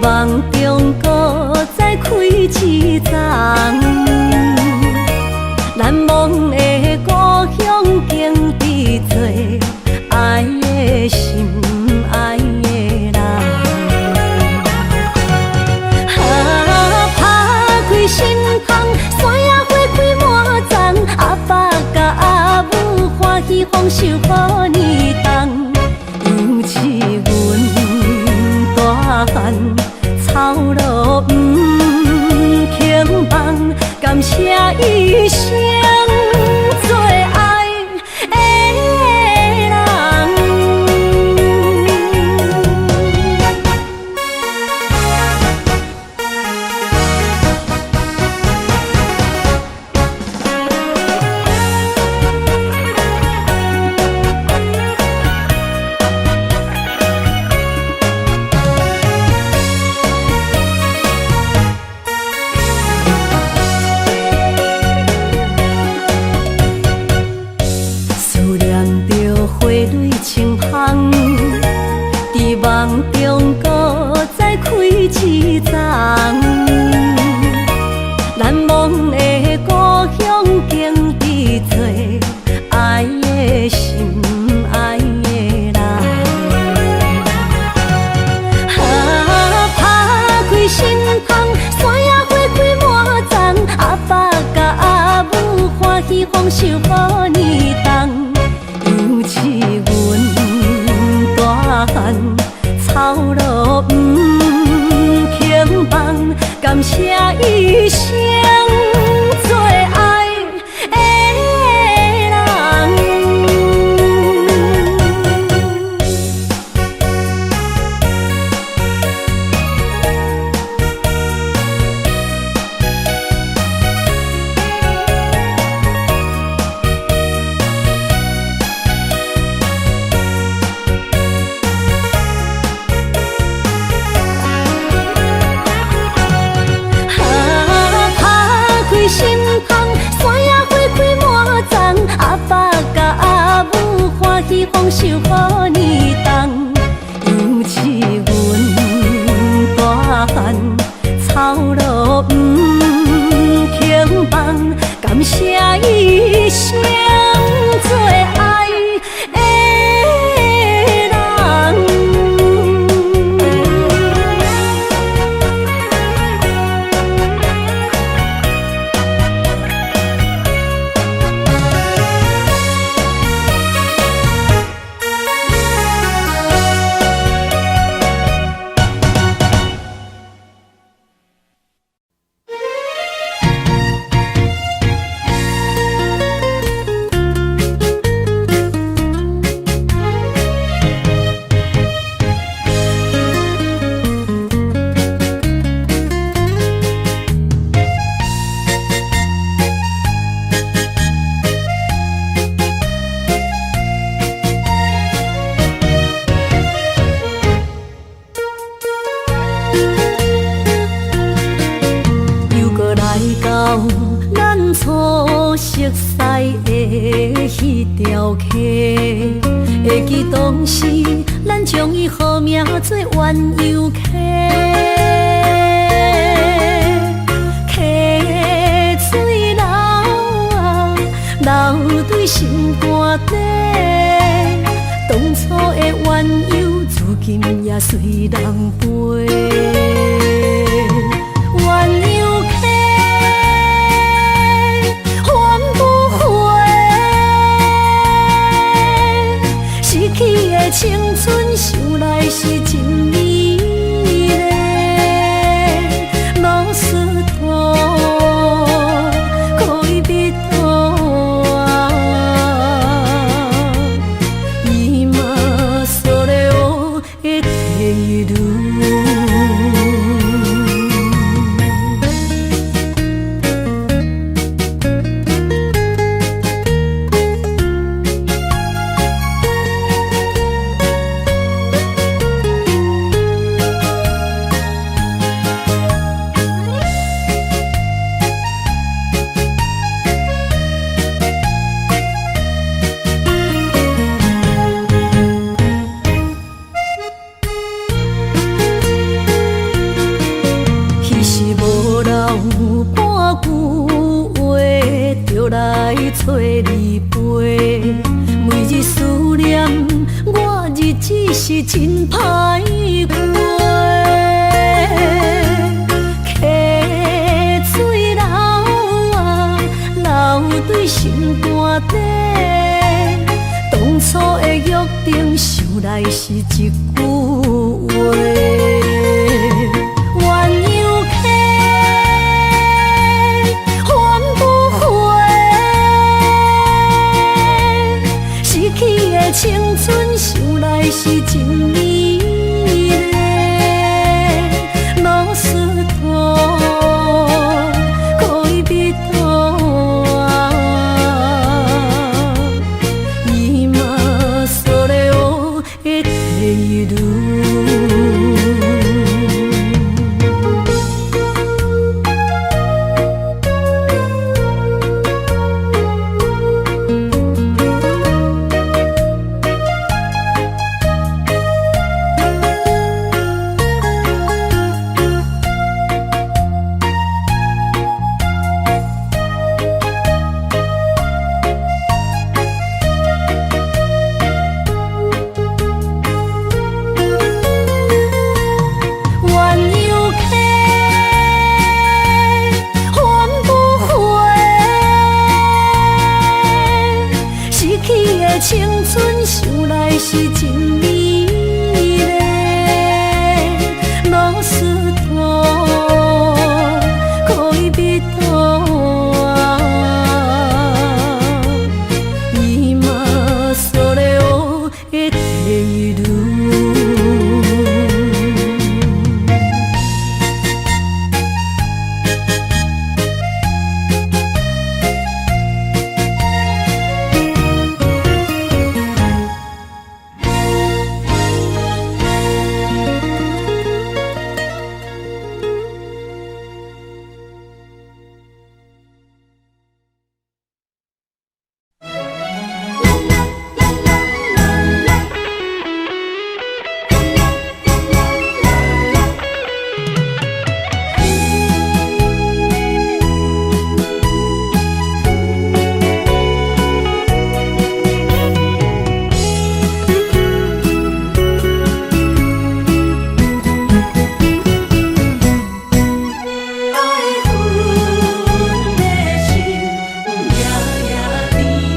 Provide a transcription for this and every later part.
夢中閣再開一叢。難忘的故鄉景致多，愛的心，愛的人。啊，拍開心窗，山野花開滿叢，阿爸佮阿母歡喜豐收予年冬。猶似阮大漢，操勞毋肯放，感謝一生最愛的人。思念著花蕊青芳，佇夢中閣再開一叢。難忘的故鄉景致多，愛的心，愛的人。啊，拍開心窗，山野花開滿叢，阿爸佮阿母歡喜豐收予年冬。猶似阮大漢，操勞毋肯放，感謝一生最愛的人。啊，拍開心窗，山野花開滿叢，阿爸佮阿母歡喜豐收予年冬。猶似阮大漢，操勞毋肯放，感謝一生最愛的人。又閣來到咱初熟似的彼條溪，會記當時咱將伊號名做鴛鴦溪，溪水流啊流對心肝底，當初的鴛鴦如今也隨人飛。鴛鴦溪，還不回，失去的青春，想來是真美麗。ロスト戀人は今それを得ている。來揣你陪。每日思念，我日子是真歹過。溪水流啊，流對心肝底。當初的約定，想來是一句話。鸳鸯溪，還不回，失去的青春，想來是真美麗。ロスト戀人は今それを得ている。鸳鸯溪，還不回，失去的青春，想來是真美麗。ロスト戀人は今それを得ている。愛阮的心夜夜甜，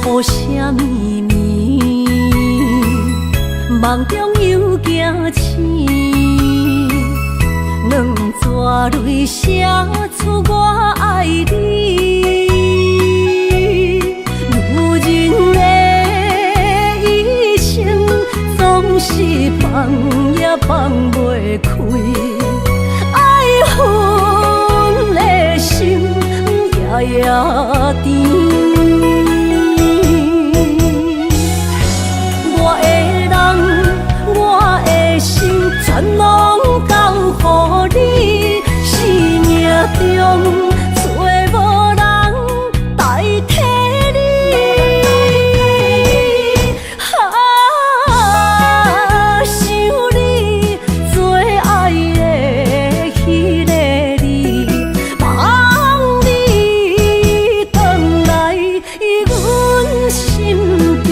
雨聲綿綿，夢中又驚醒，兩逝淚寫出我愛你。女人的一生總是放也放袂開，愛恨的心夜夜甜。我的人，我的心，全攏交予你。生命中找無人代替你。啊，想你最愛的彼个你，望你轉來阮身邊。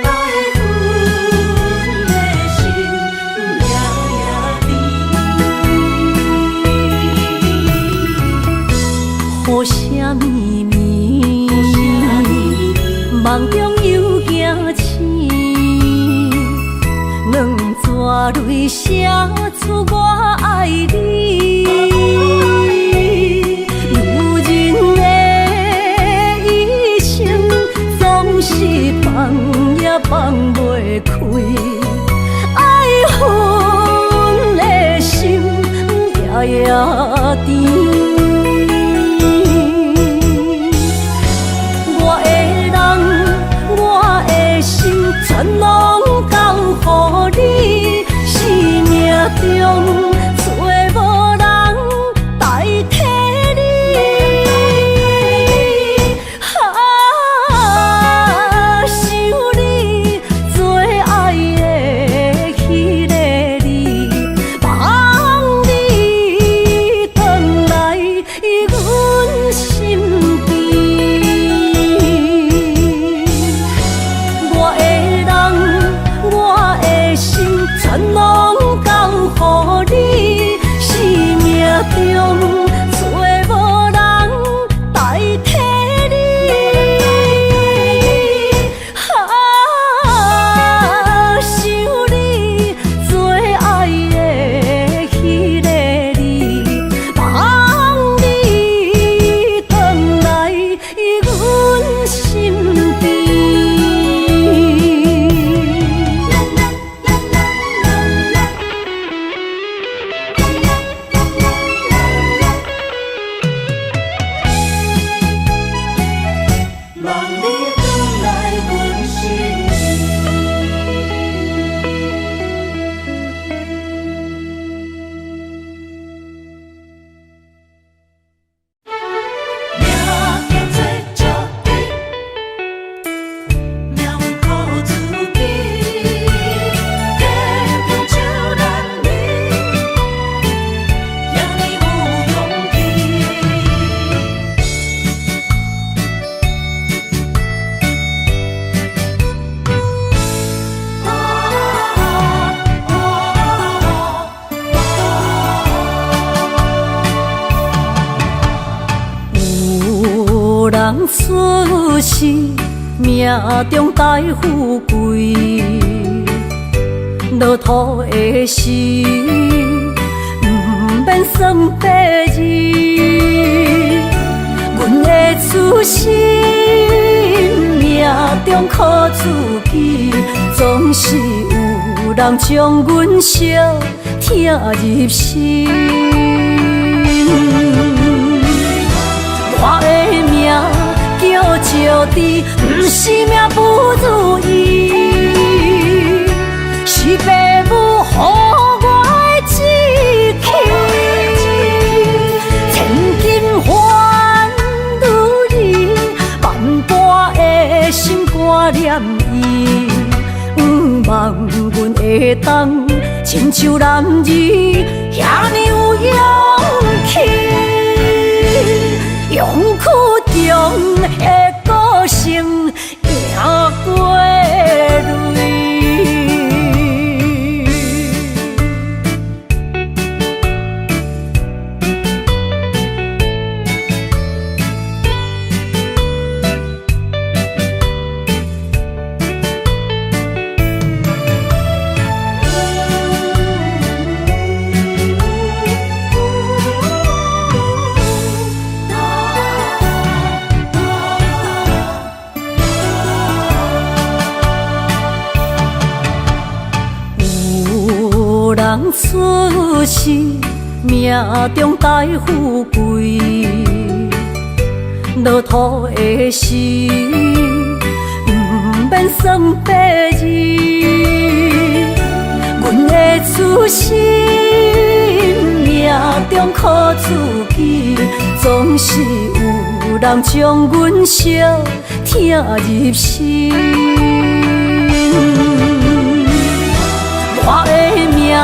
愛阮的心夜夜甜，雨聲綿綿，夢中又驚醒，兩逝淚寫出我愛你。女人的一生總是放也放袂開，愛恨的心夜夜甜。我的人，我的心，全攏交予你。生命中人出世，命中帶富貴，落土的時，毋免算八字。阮的出身，命中苦自己，總是有人將阮相疼入心。我的命叫石智，毋是命不如意，是爸母予我的志氣。千金換女兒，萬般的心肝念伊，向望阮會當親像男兒，遐爾有勇氣。勇氣中的個性贏過淚。有人出世，命中帶富貴，落土的時，毋免算八字。阮的出身，命中苦自己，總是有人將阮相疼入心。我的命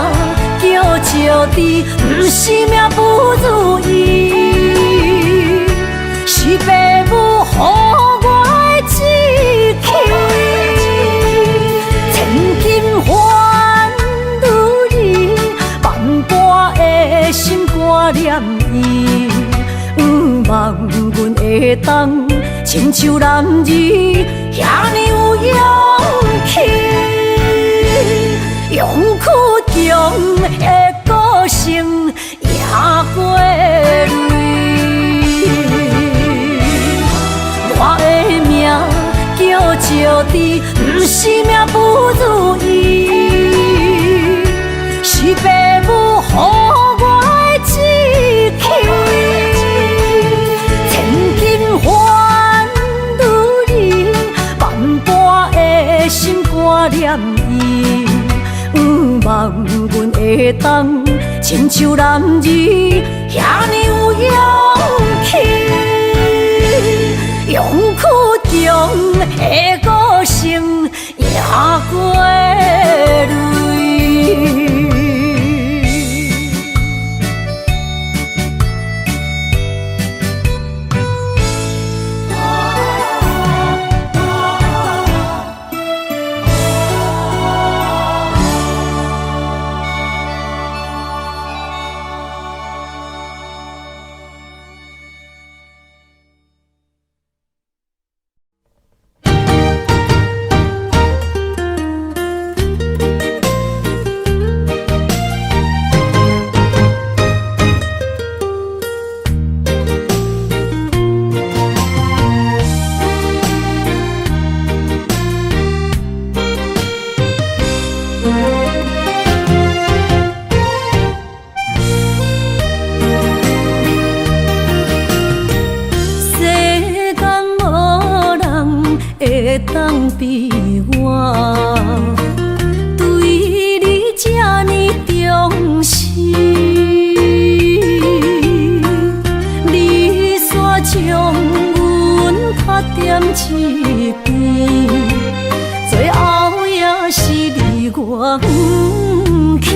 叫石智，毋是命不如意，是爸母予我的志氣。千金換女兒，萬般的心肝念伊，向望阮會當親像男兒，遐爾有勇氣。勇氣中的個性贏過淚。我的命叫石智，毋是命不如意，是爸母予我的志氣。千金換女兒，萬般的心肝念伊，向望阮會當親像男兒，遐爾有勇氣。勇氣中的個性贏過淚。世間無人會當比我，對你這呢重視。你煞將阮拍踮一邊，最後也是離我遠去。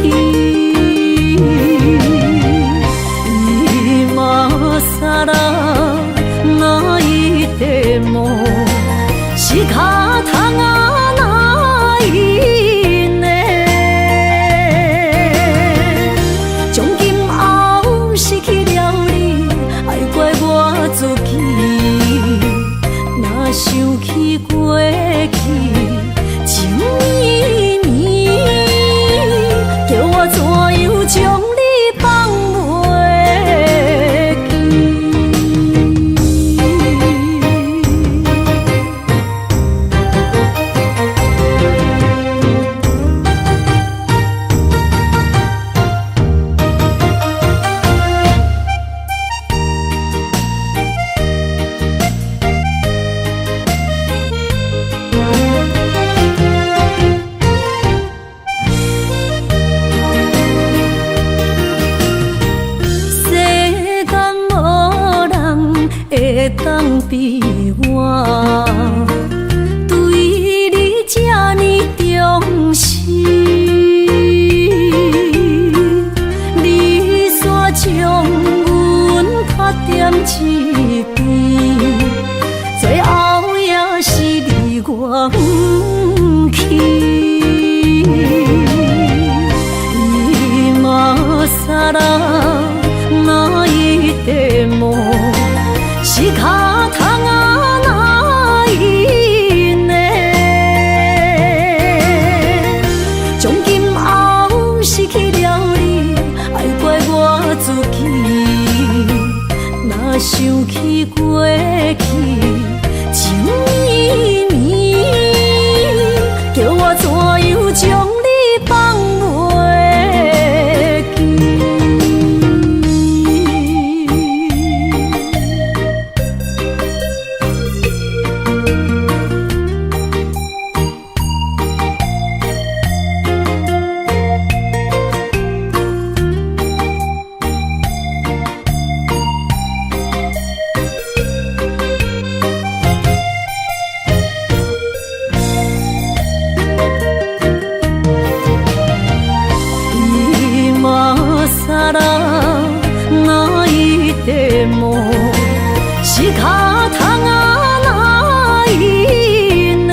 今更泣いても仕方がないね。從今後失去了你，愛怪我自己。放棄。今さら泣いても仕方がないね。從今後失去了你，愛怪我自己。若想起過去，情綿綿，叫我怎樣將你放袂記？今さら泣いても仕方がないね。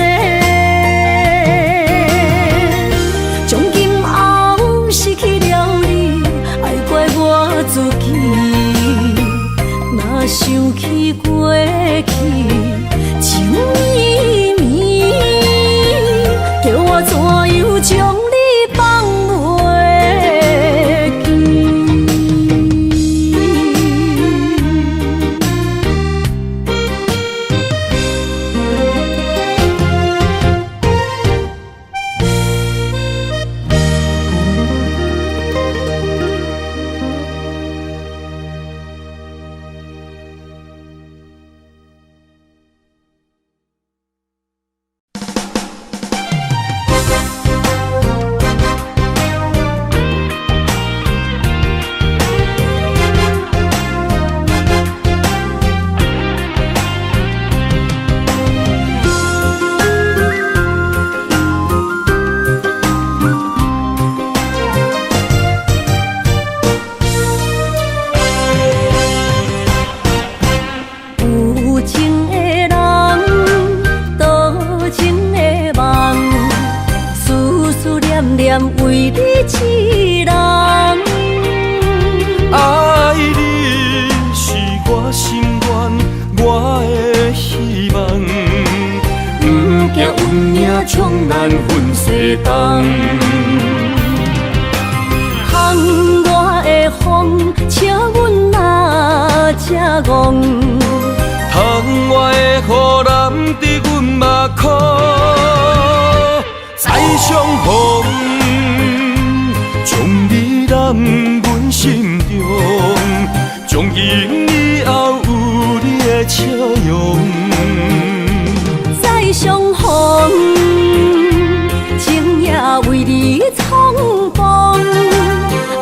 從今後失去了你，愛怪我自己。若想起過去，情綿綿，叫我怎樣將你放袂記？有情的人，多情的夢，思思念念為你一人。愛你是我心願，我的希望。不驚運命將咱分西東。窗外的風，笑阮若這戇。窗外的雨淋伫阮目眶，再相逢，將你攬阮心中，從今以後有你的笑容。再相逢，情也為你重逢，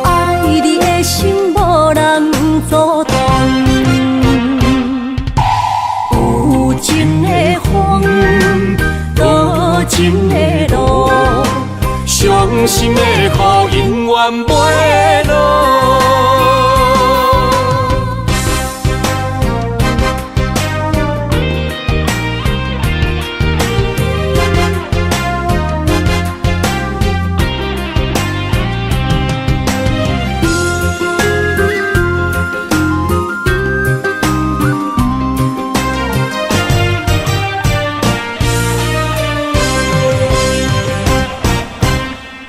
愛你的心無人阻擋。有情的風，多情的路，傷心的雨永遠袂落。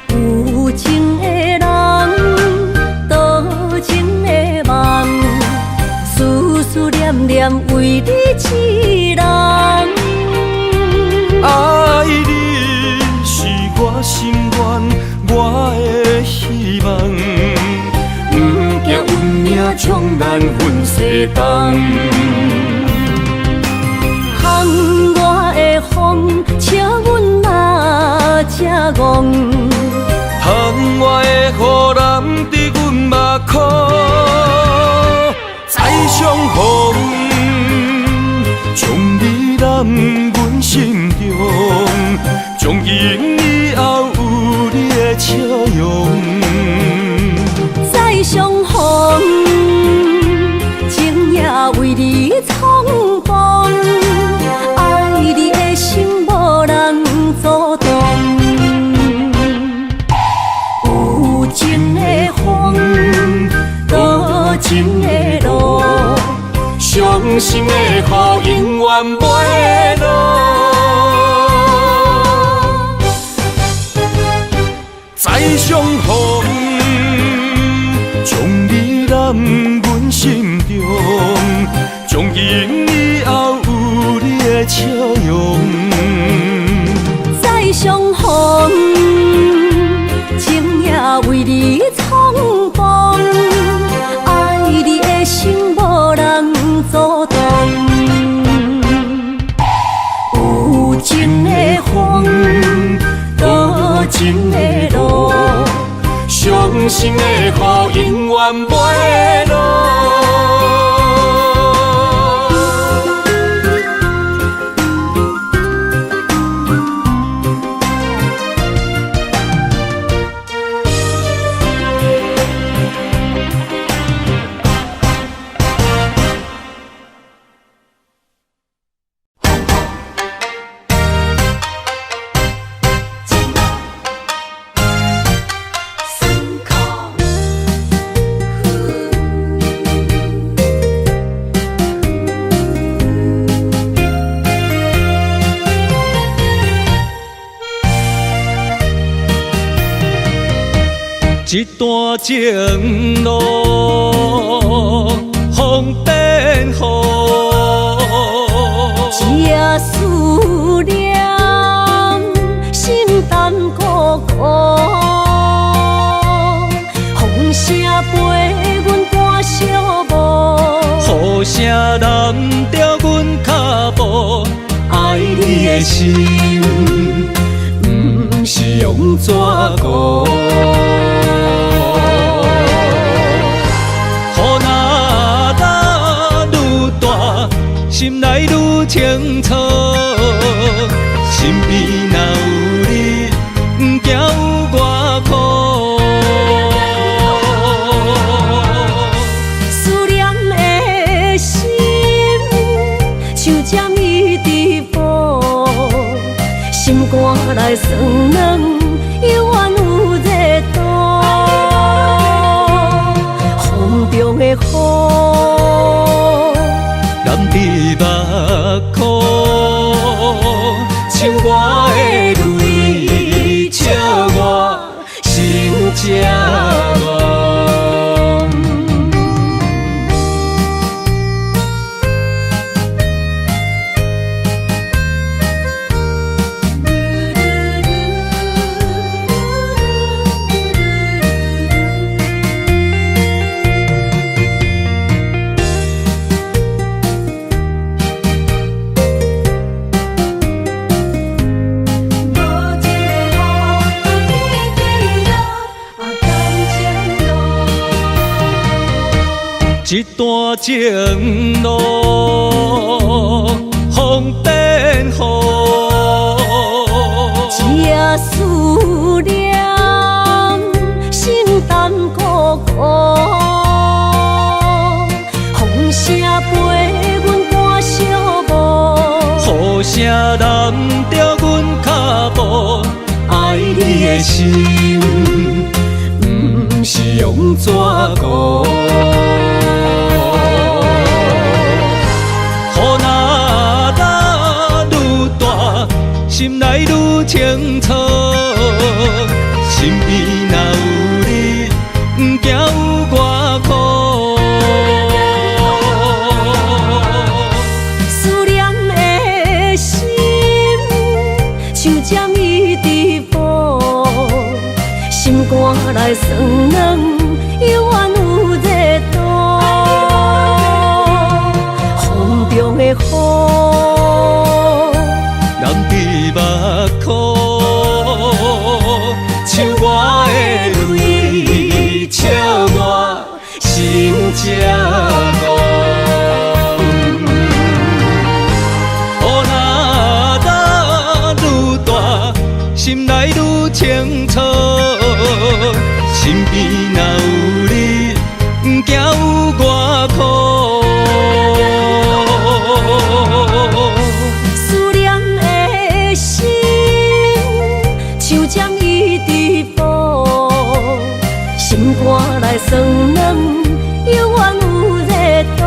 有情的人，多情的夢，思思念念為你一人。愛你是我心願，我的希望。不驚運命將咱分西東。窗外的風，笑阮若這戇。窗外的雨淋伫阮目眶，再相逢，將你攬阮心中，從今以後有你的笑容。再相逢，情也為你重逢，愛你的心無人心的雨永遠袂落。再相逢，將你攬阮心中，從今以後有你的笑容。再相逢，情也為你重逢，愛你的心無人阻擋。有情的風，多情的路，傷心的雨永遠袂落。一段情路，風變雨，這思念心淡孤孤，風聲陪阮趕小步，雨聲淋著阮腳步，愛你的心，毋是用紙糊。雨若落愈大，心內愈清楚。身邊若有你，毋驚有偌苦。思念的心，像針一直補，心肝內酸軟，猶原有熱度。風中的雨，淋佇目眶，像我的淚，笑我心這戇。無一个雨一直落，啊感情路。一段情路，風變雨，這思念心淡孤孤，風聲陪阮趕小步，雨聲淋著阮腳步，愛你的心，毋是用紙糊。雨若落愈大，心內愈清楚。身邊若有你，毋驚有偌苦。思念的心，像針一直補，心肝內酸軟，猶原有熱度。風中的雨，淋佇目眶，像我的淚，笑我心這戇。雨若落愈大，心內愈清楚。身邊若有你，毋驚有偌苦。思念的心，像針一直補，心肝內酸軟，猶原有熱度。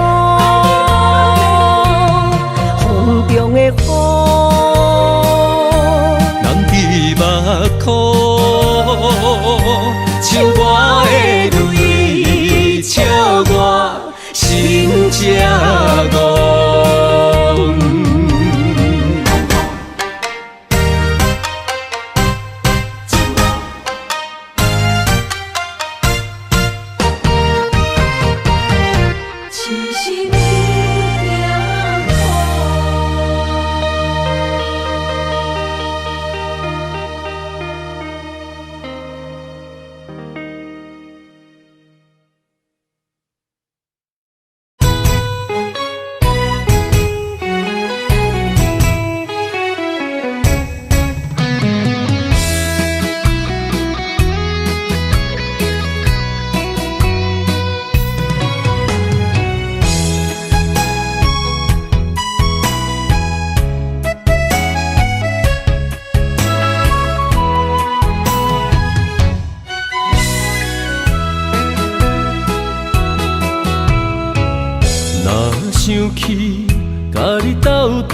起佮你鬥陣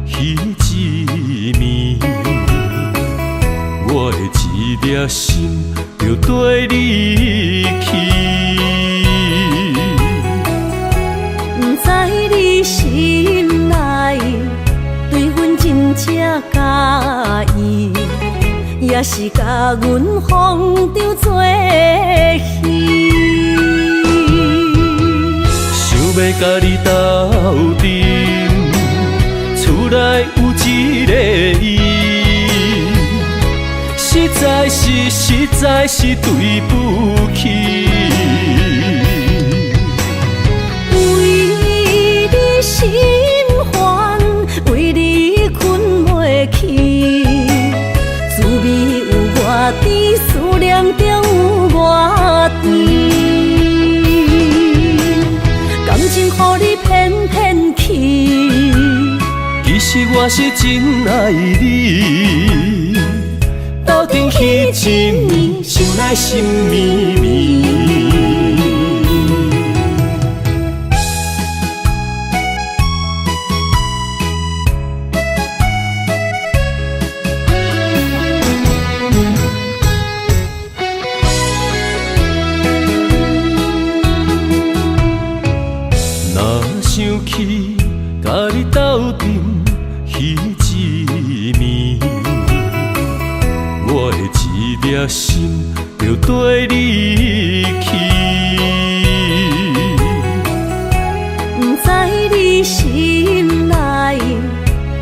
彼一暝，我的一粒心就綴你去。毋知你心內對阮真正佮意，抑是共阮風中做戲。想欲佮你鬥陣，厝內有一个伊，實在是實在是對不起。為你心煩，為你睏袂去，滋味有偌甜，思念中有偌甜。感情予你騙騙去，其實我是真愛你，鬥陣彼一暝，想來心綿綿。若想起佮你鬥陣彼一暝，我的一粒心就綴你去。毋知你心內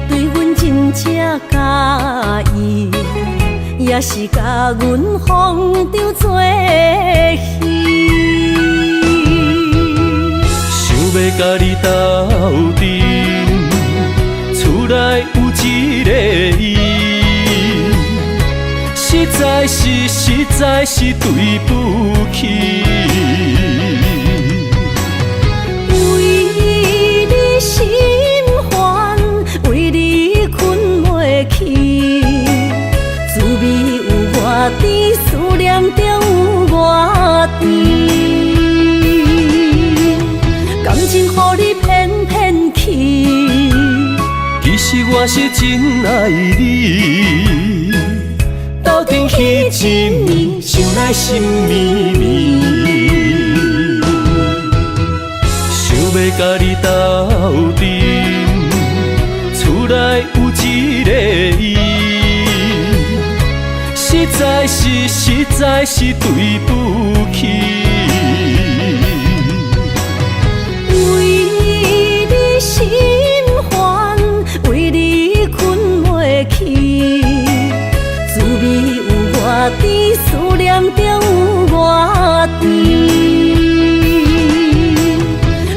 對阮真正佮意，抑是共阮風中做戲。想欲佮你鬥陣，厝內有一个伊，實在是實在是對不起。為你心煩，為你睏袂去，滋味有偌甜，思念中有偌甜。感情予你騙騙去，其實我是真愛你，鬥陣彼一暝，想來心綿綿。想欲佮你鬥陣，厝內有一个伊，實在是實在是對不起。為你心煩，為你睏袂去，滋味有偌甜，思念中有偌甜。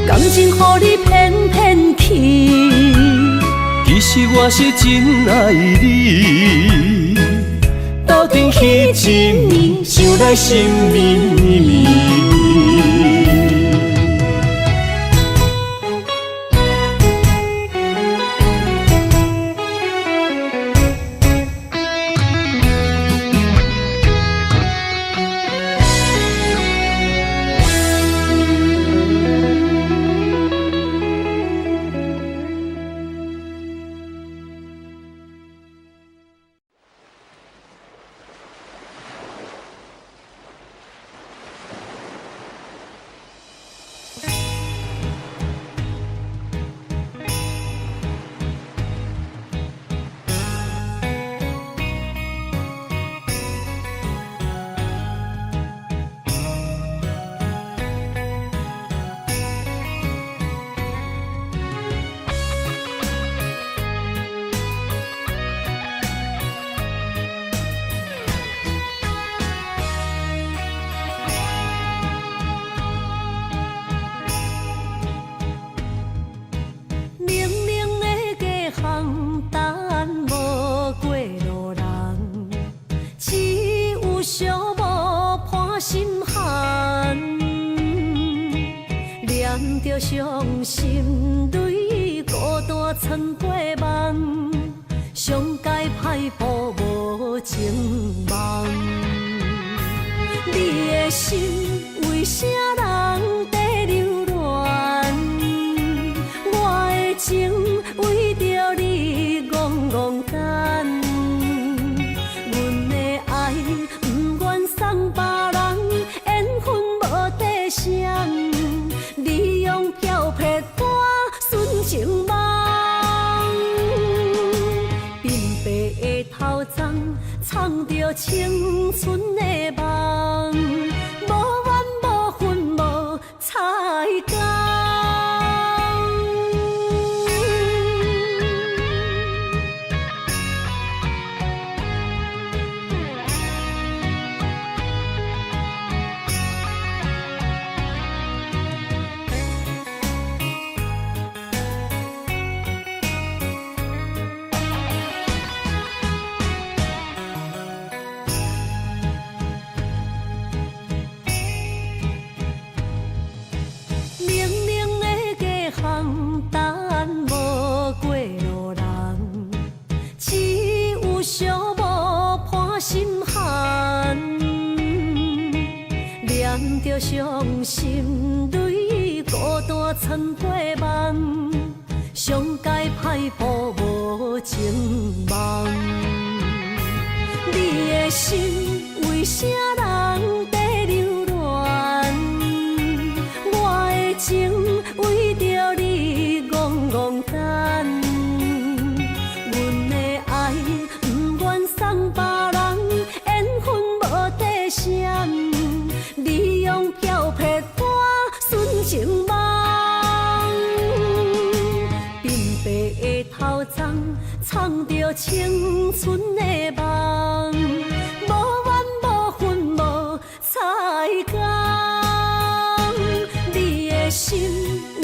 感情予你騙騙去，其實我是真愛你，鬥陣彼一暝，想來心綿綿。冷冷的街巷等無過路人，只有寂寞伴心寒，念著傷心淚，孤單穿過夢，上佳歹報無情夢。你的心為啥人在留戀？頭鬃，藏著青春的夢，無怨無恨無彩工。冷冷的街巷等無過路人，只有寂寞伴心寒。念著傷心淚，孤單穿過夢，上佳歹報無情夢。你的心為啥人在留戀？我的情為著你戇戇等，阮的愛不願送別人，緣分無底線，你用飄撇我純情夢。鬢白的頭鬃，藏著青春的夢，無怨無恨無彩工。你的心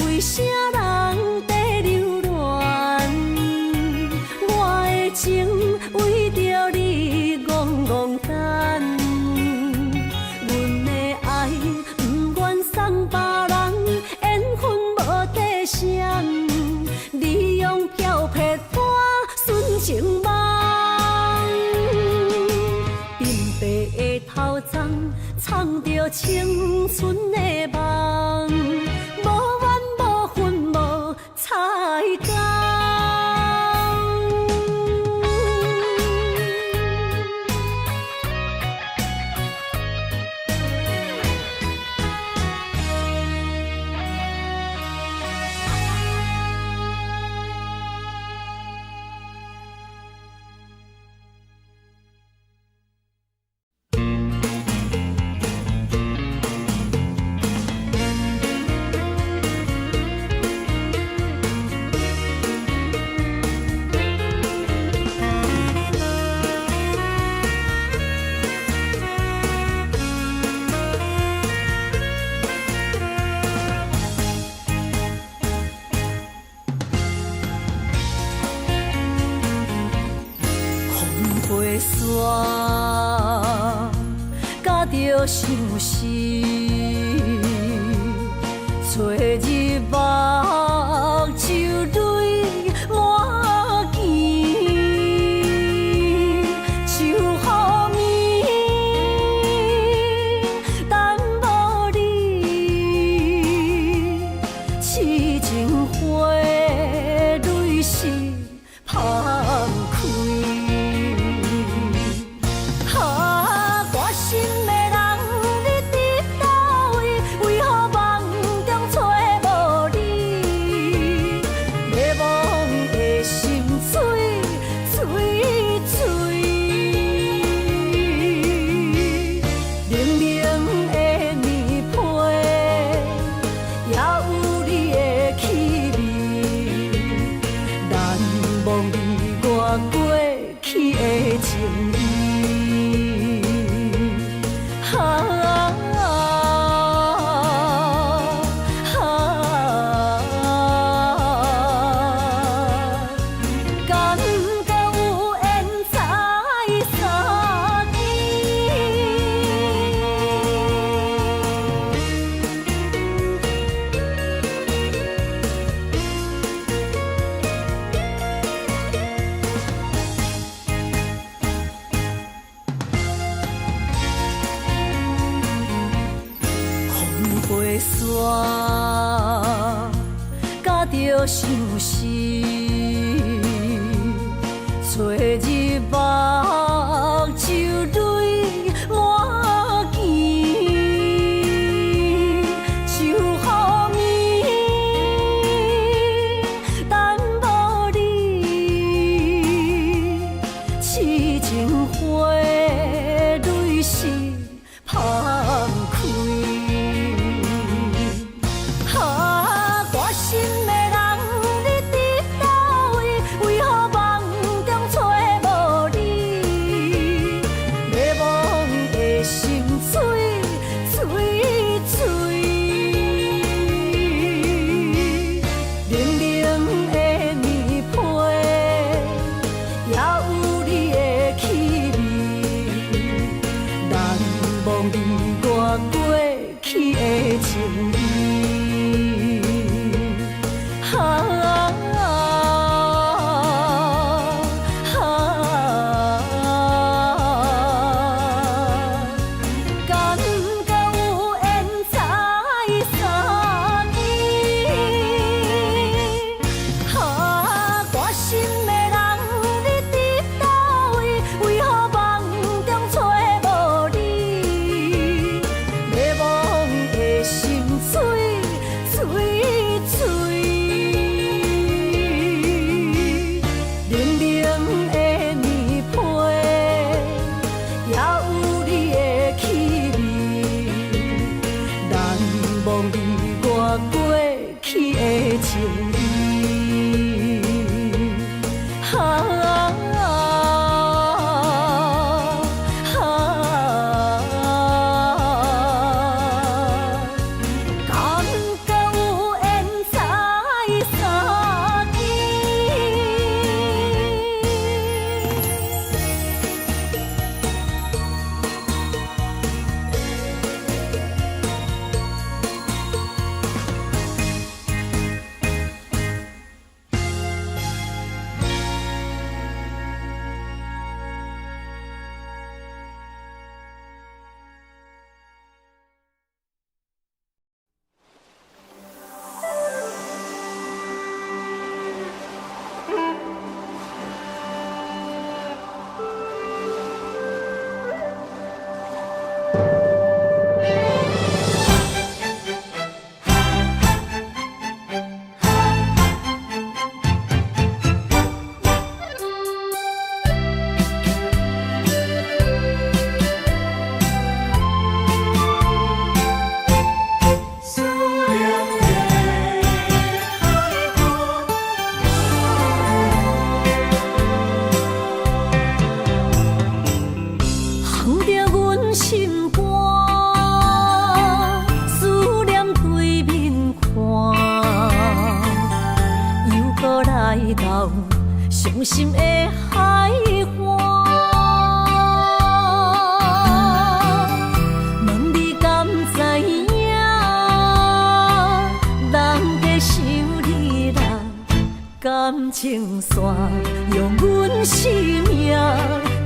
為啥人在留戀？我的情為著你戇戇等，阮的愛不願送別人，緣分無底線，你用飄撇我純情夢。鬢白的頭鬃，藏著青春的夢，無怨無恨無彩工。風飛沙，甲著相思，吹入目睭淚滿墘，秋雨暝等無你，痴情花淚是芳開。啊，我心的人，你佇佗位？為何夢中揣無你？迷惘的心碎碎碎，冷冷的棉被，也有你的氣味，難忘你我過去的情誼。啊啊！敢閣有緣再相見？風飛沙，甲著相思，吹入目睭淚滿墘，秋雨暝等無你，痴情花，淚是芳開。啊，我心的人，你佇佗位？為何夢中揣無你？迷惘的心碎碎碎，冷冷的棉被，也有你的氣味，難忘你我過去的情誼。啊啊，感覺有緣再相見。啊，我心的人，你佇佗位？為何夢中揣無你？迷惘的心碎碎碎，冷冷的棉被，也有你的氣味，難忘你我過去的情誼。啊啊，感覺有緣再相見。思念的海岸。烘著阮心肝，思念對面看，又閣來到傷心的海岸。問你敢知影，人在想你啦，感情線用阮生命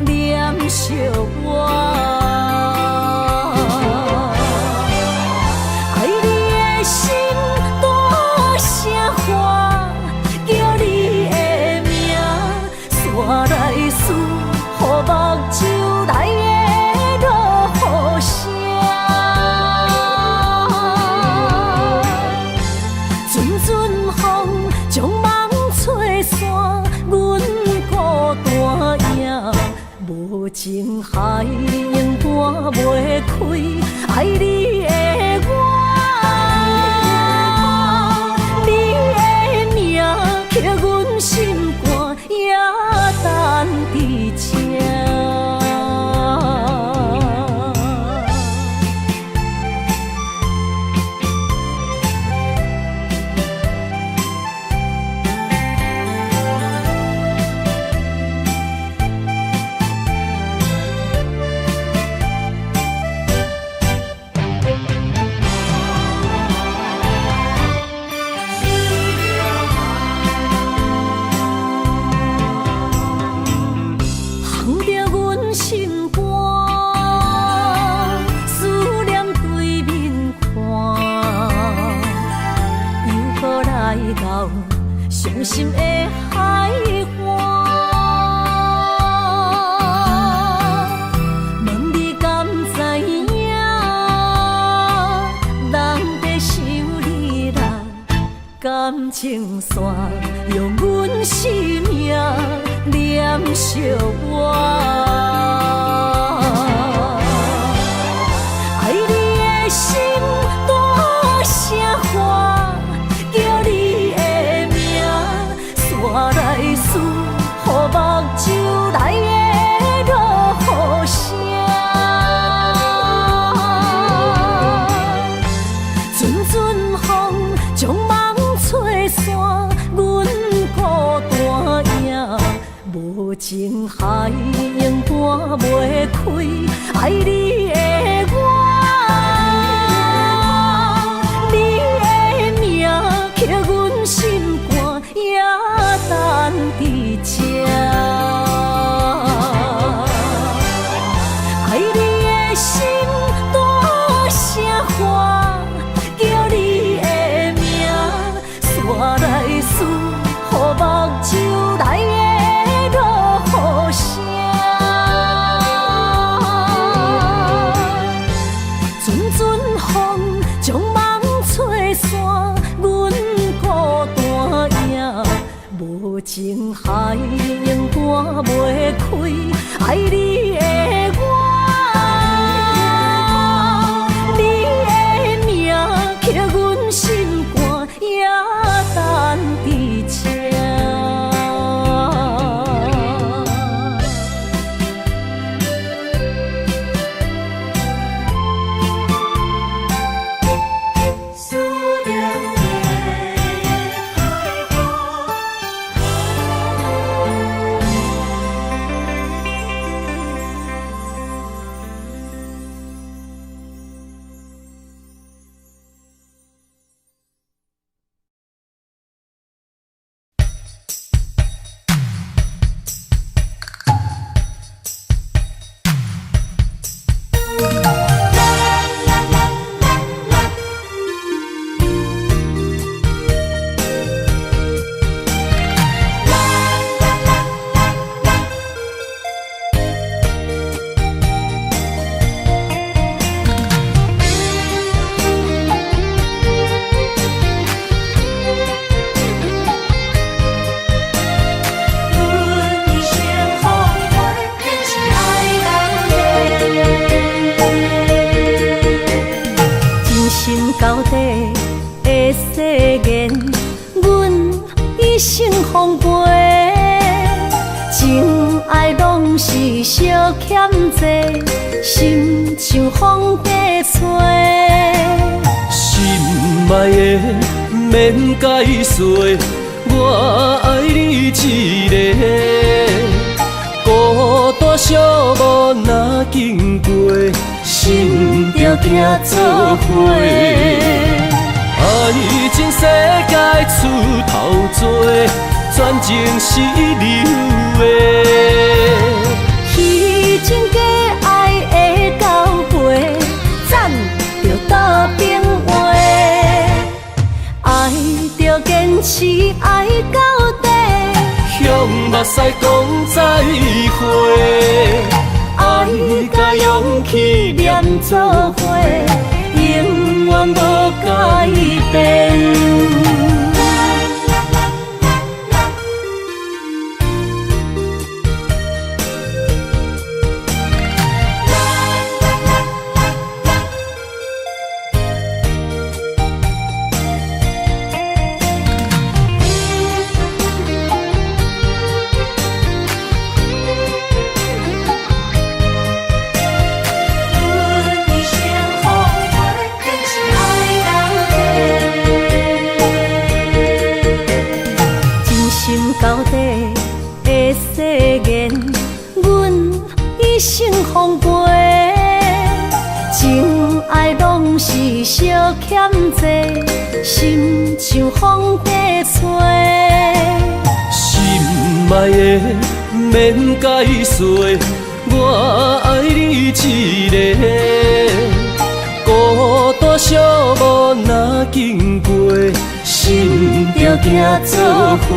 連相活。愛你的心大聲喊，叫你的名，煞來输予目睭內的落雨聲。陣陣風將夢吹散，阮孤單影。無情海永搬袂開，愛你的我，你的名刻阮心肝，也等佇這。烘著阮心肝，思念對面看，又閣來到傷心的海岸。問你敢知影，人在想你啦，感情線用阮生命連相活。袂開，愛你的我，你的名刻阮心肝，也等佇這。愛你的心大聲喊，叫你的名，煞來輸予目睭內的落雨聲。陣陣風將夢吹散，阮孤單影。無情海永半袂開，愛你的我，你的名刻阮心肝，也等佇這。思念的海岸。阮一生风月，更是愛人的。真心交底的誓言，阮一生奉陪。情愛攏是相欠債，心像風在吹。心愛的免解說，我愛你一個。孤單寂寞若經過，心就行做伙。愛情世界出頭多，全情是一流的。虛情假愛的交陪，欉著倒邊話。愛著堅持愛到底，向目屎講再會，愛佮勇氣連做伙，永遠無改變。阮一生風月，更是愛人的。真心交底的誓言，阮一生奉陪。情愛攏是相欠債，心像風在吹。心愛的免解說，我愛你一個。孤單寂寞若經過，心就行做伙。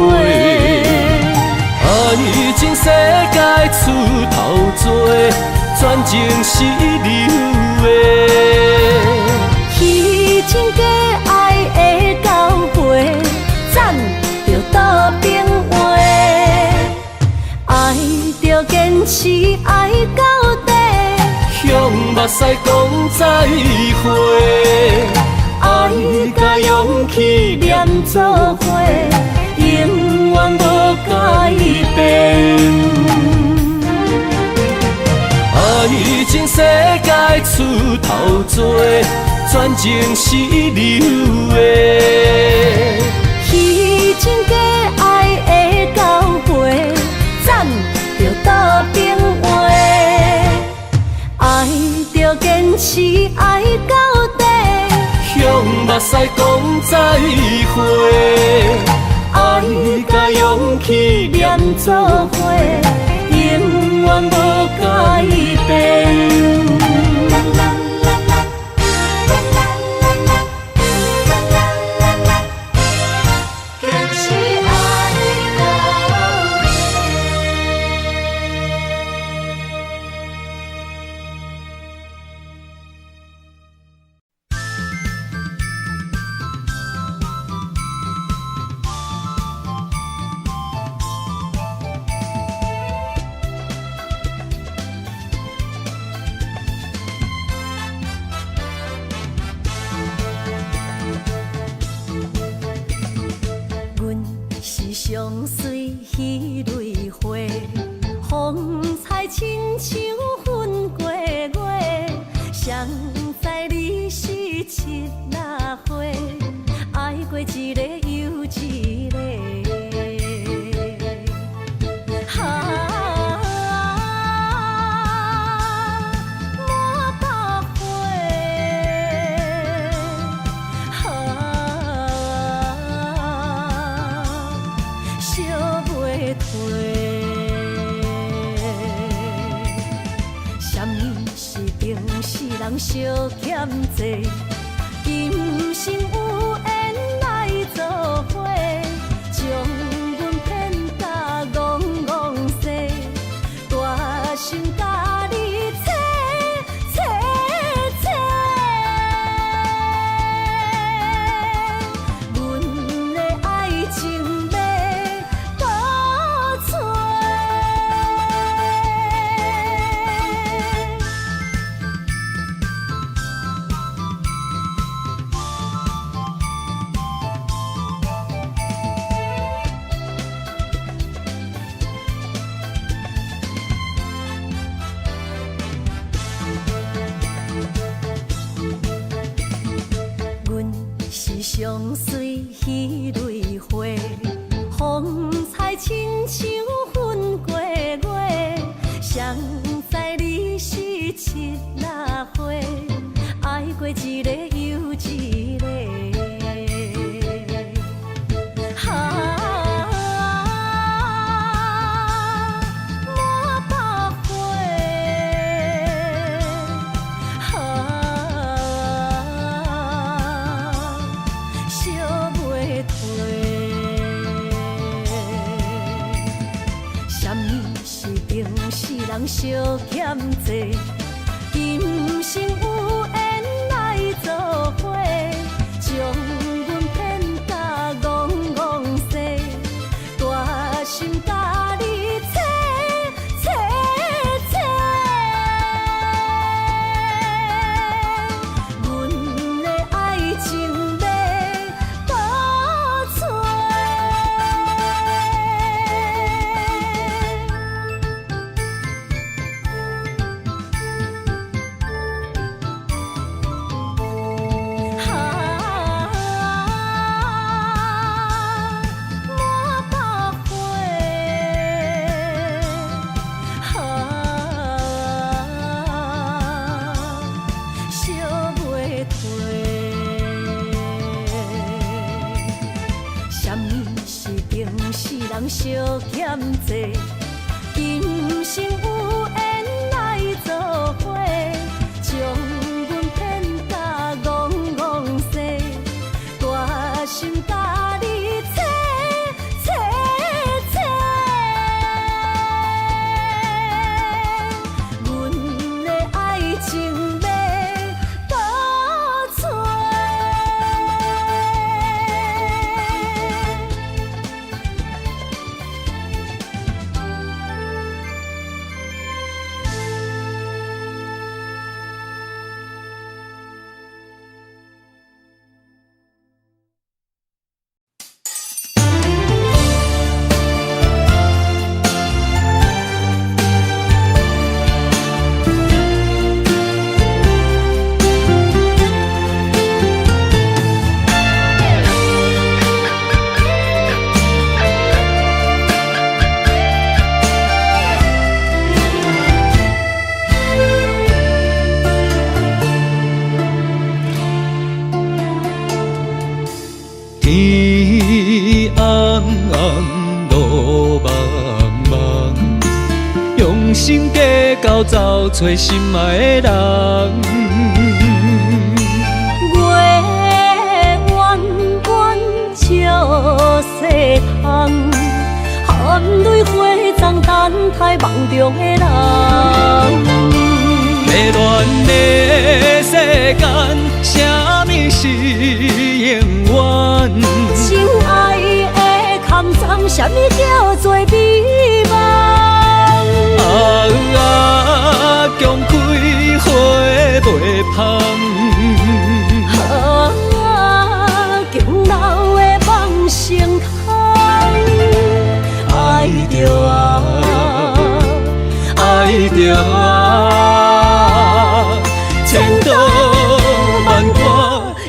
愛情世界出頭多，全情是一流的。虛情假愛的交陪，欉著倒邊話。愛著堅持愛到底，向目屎講再會，愛佮勇氣連做伙，永遠無改變。愛情世界出頭多，全情是一流的。虛情假愛的交陪，欉著倒邊話。持愛到底，向目屎講再會，愛佮勇氣連做伙，永遠無改變。堅持愛到底。阮是上水彼蕊花，風采親像粉過月。誰知你是七仔花，愛過一個又一個。啊，滿腹花，啊，燒袂褪。啥物是情死人相欠債？今生有緣來做伙，將阮騙甲戇戇踅，大心共你切切切。阮的愛情欲倒揣。阮是上水彼蕊花，風采親像粉過月。誰知你是七仔花，愛過一個又一個。啊，滿腹花，啊，燒袂褪。啥物是情死人相欠債？今生有緣來做伙，將阮騙甲戇戇踅，大心共你切切切。阮的愛情欲倒揣。啊，滿腹花，啊，燒袂褪。啥物是情死人相欠債？今生有緣來做伙，將阮騙甲戇戇踅，大心共你切切切。阮的愛情欲倒揣。找心愛的人。月圓圓照世通，含淚花丛等待夢中的人。迷戀的世間，啥物是永遠？情愛的空葬，啥物叫做美夢？啊啊，強開花袂芳。啊，強留的夢成空。愛著啊，愛著啊，千刀萬割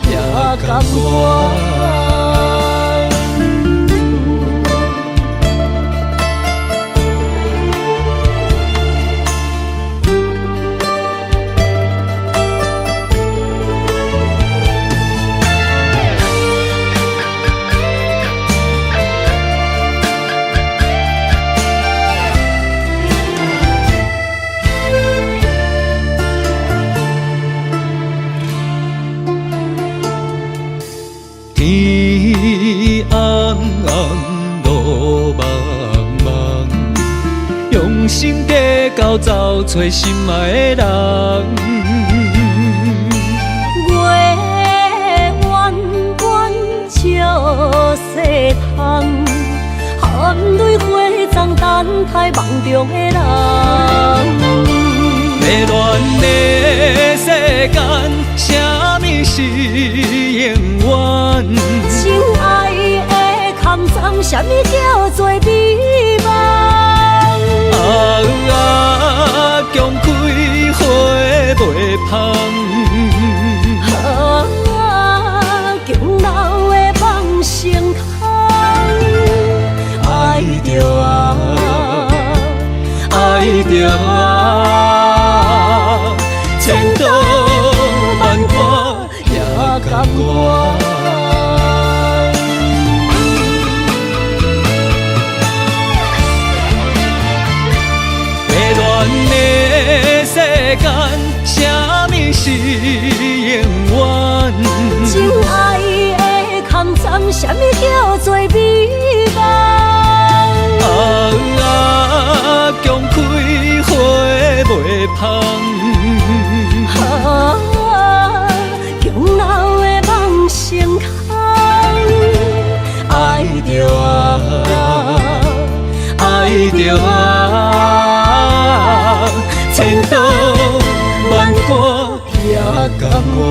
也甘願。天暗暗，路茫茫，用心计较走揣心爱的人。月圓圓照世通，含淚花叢等待夢中的人。迷戀的世間，啥物是永遠？情愛的空葬，啥物叫做美夢？啊啊，強開花袂芳。啊，強留的夢成空。愛著啊，愛著啊，千刀萬割也甘願。迷戀的世間，啥物是永遠？情愛的空葬，啥物叫做美夢？啊啊，強開花袂芳。啊，強留的夢成空。愛著啊，愛著啊，千刀萬割也甘願。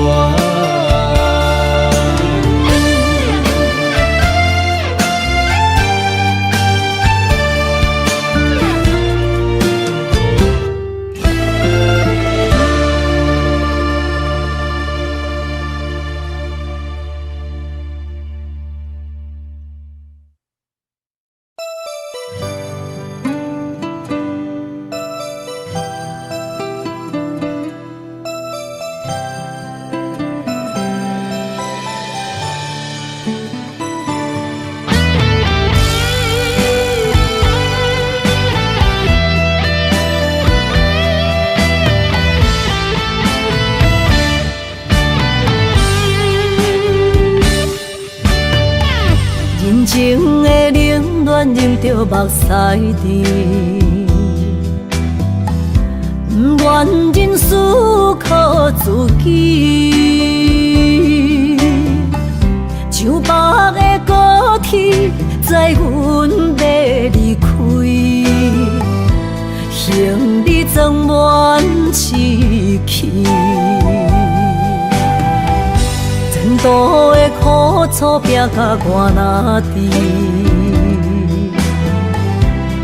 人情的冷暖，忍著目屎甜，不愿认输靠自己。上北的高铁，载阮欲离开，行李装满市区。前途的苦楚拼甲我若甜，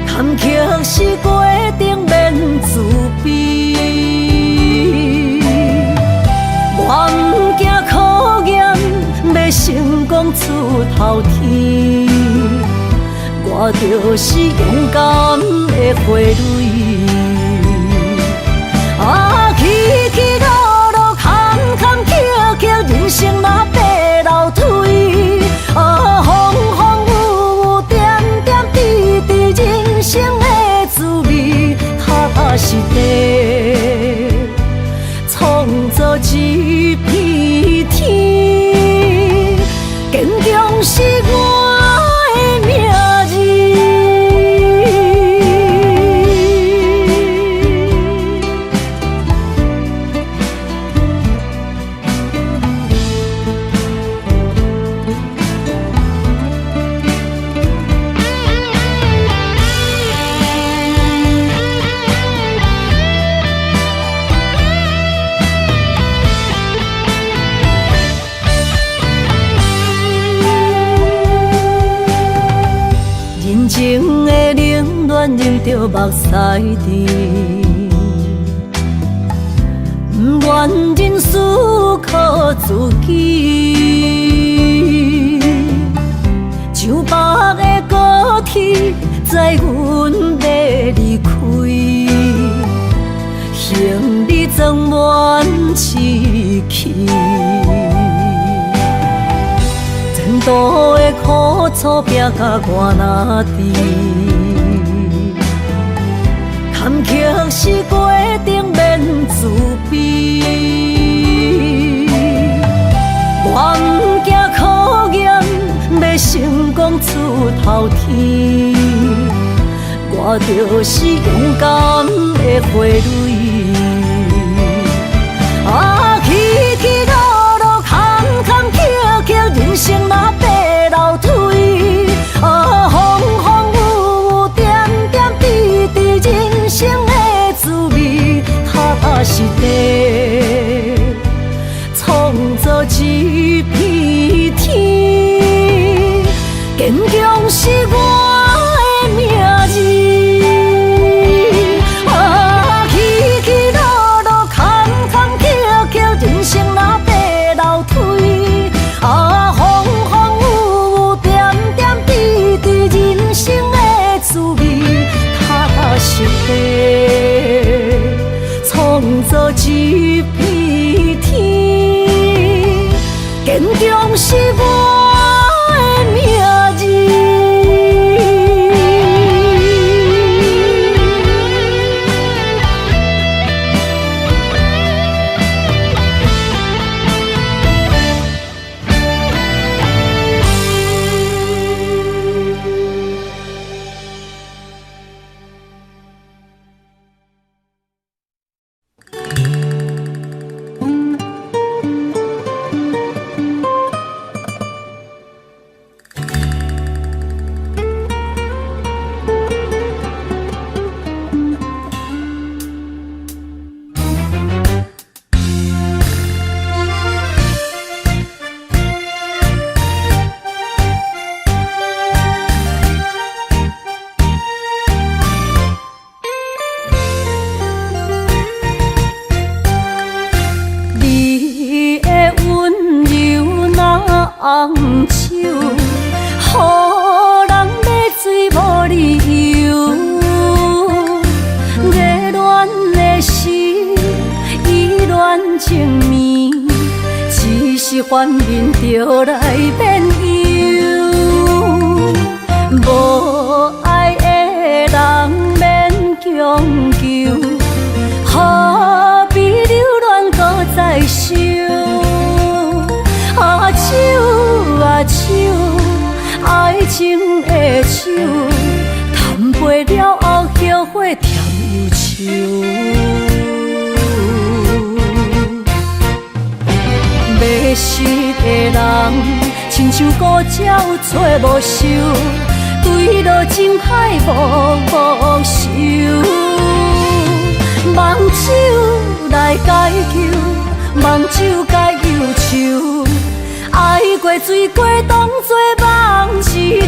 坎坷是过程免自卑。我毋惊考验，欲成功出头天。我就是勇敢的花蕊。啊，起起落落，坎坎坷坷，人生若爬楼梯。啊，风风雨雨，点点滴滴，人生的滋味，脚踏实地。啉著目屎甜，毋愿认输靠自己，上北的高铁载阮欲离开，行李装满市区。前途的苦楚拼甲我若甜，坎坷是过程免自卑。我毋惊考验，欲成功出头天。我就是勇敢的花蕊。啊，起起落落，坎坎坷坷，人生若爬楼梯。啊，风风雨雨，点点滴滴，人生的滋味，脚踏实地，创造一片天。坚强是我的名字。啊，起起落落，坎坎坷坷，人生若爬楼梯。啊，风风雨雨，点点滴滴，人生的滋味，脚踏实地，创造一片天。坚强是我的名字。你的温柔若红酒，予人欲醉无理由。热恋的时，意乱情迷，只是反面就来变忧。无爱的人免强求，何必留恋阁再想？啊手啊手，爱情的手，贪杯了后后悔添忧愁。迷失的人，亲像孤鸟揣无兽，坠落情海无无愁。望酒来解救，望酒解忧愁。爱过醉过，当作梦一场。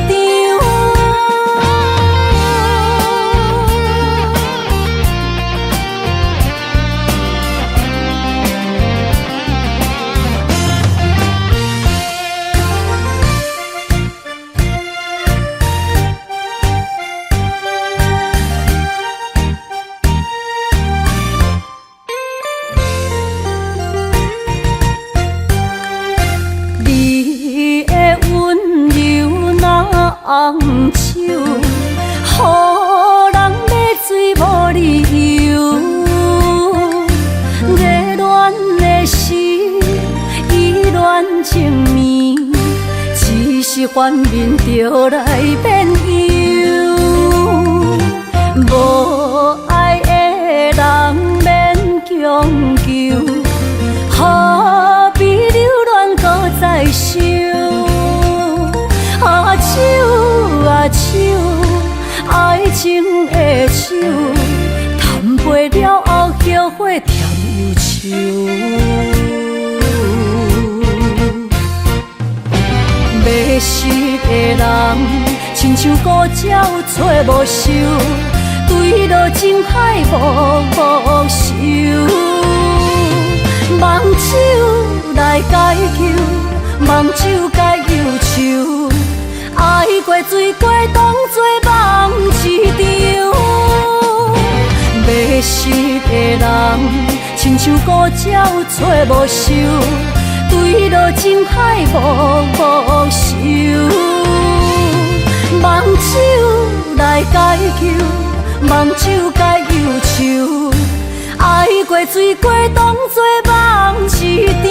你的温柔若红酒，予人欲醉无理由。热恋的时，意乱情迷，只是反面就来变忧。无爱的人免强求，何必留恋阁再想？啊手啊手，爱情的手，贪杯了后后悔添忧愁。迷失的人，亲像孤鸟揣无兽，墜落情海默默受。望酒來解憂，望酒解憂愁。愛過醉過，當作夢一場。迷失的人，親像孤鳥揣無岫，墜落情海默默受。望酒來解憂，望酒解憂愁。愛過醉過，當作夢一場。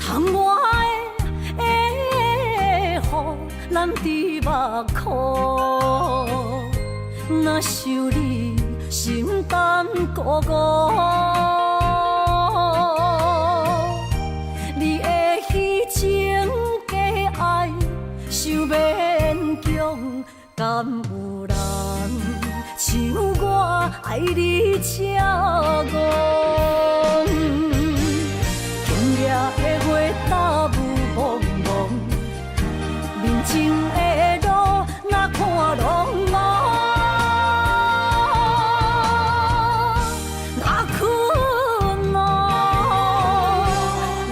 窗外的雨淋伫目眶，若想你心胆孤孤。你的虚情假愛伤勉強，敢有人像我愛你這戇？今夜的月罩霧濛濛，面前的路若看挵濛。若困哦，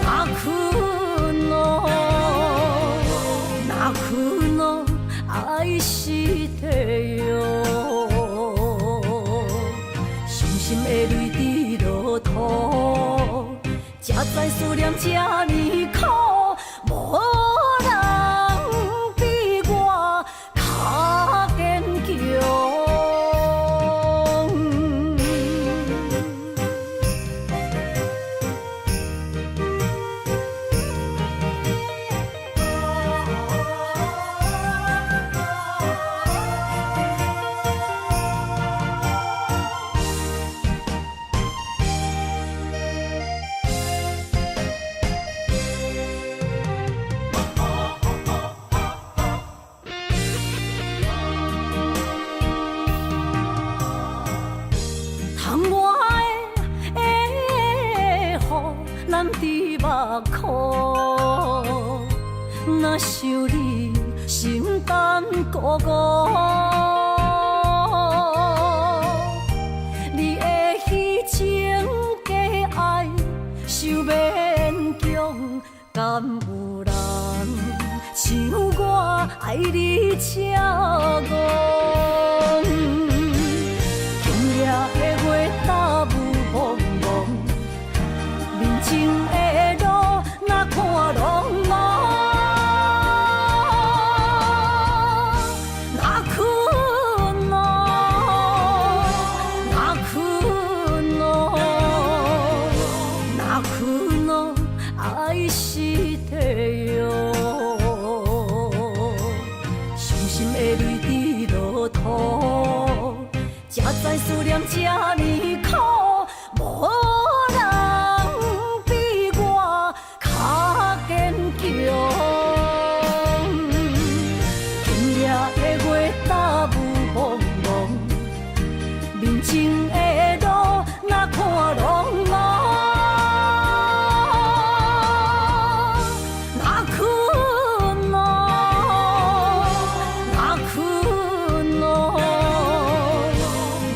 若困哦，若困哦，愛してよ。傷心的淚滴落土，才知思念這呢苦，無人比我較堅強。窗外的雨淋伫目眶，若想你心胆孤孤。你的虚情假愛伤勉強，敢有人像我愛你這戇？今夜的月罩霧濛濛，面前的路若看挵濛。若困哦，若困哦，若困哦，愛してよ。傷心的淚滴落土，才知思念這呢苦，無人比我較堅強。今夜的月罩霧濛濛，面前的路若看挵濛。若困哦，若困哦，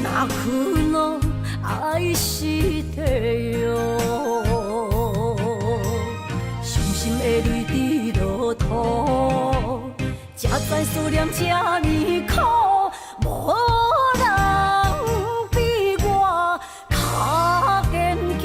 若困哦，愛してよ。傷心的淚滴落土，才知思念這呢苦，無人比我較堅強。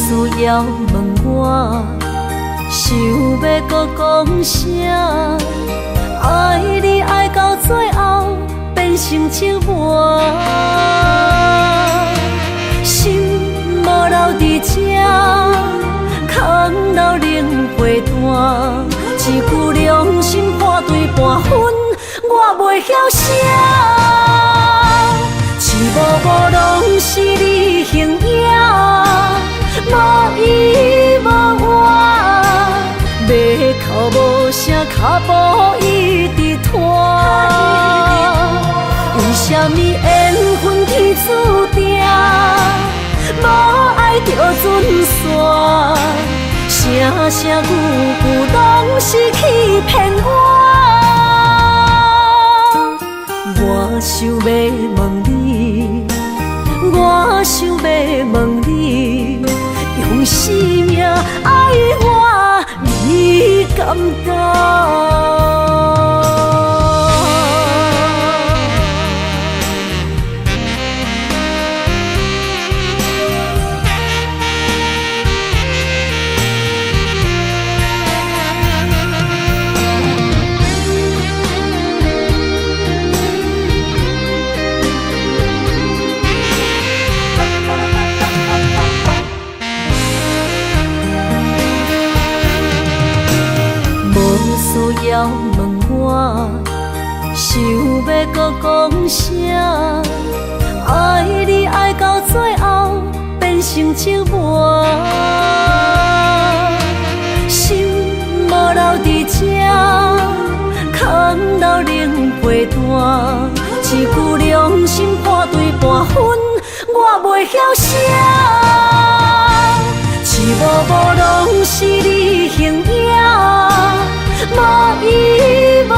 需要問我，想欲閣講啥？愛你愛到最後變成折磨，心無留佇這，空留冷被單，一句良心半對半分，我袂曉寫。一幕幕攏是你形影，無依無倚，欲哭無聲，跤步一直拖。為啥物緣分天注定，無愛就準散，聲聲句句攏是欺騙我。我想欲問你，我想欲問你，用生命愛我，你敢敢？無需要問我，想欲閣講啥？愛你愛到最後變成折磨，心無留佇這，空留冷被單，一句良心半對半分，我袂曉寫。一幕幕攏是你形影，無依無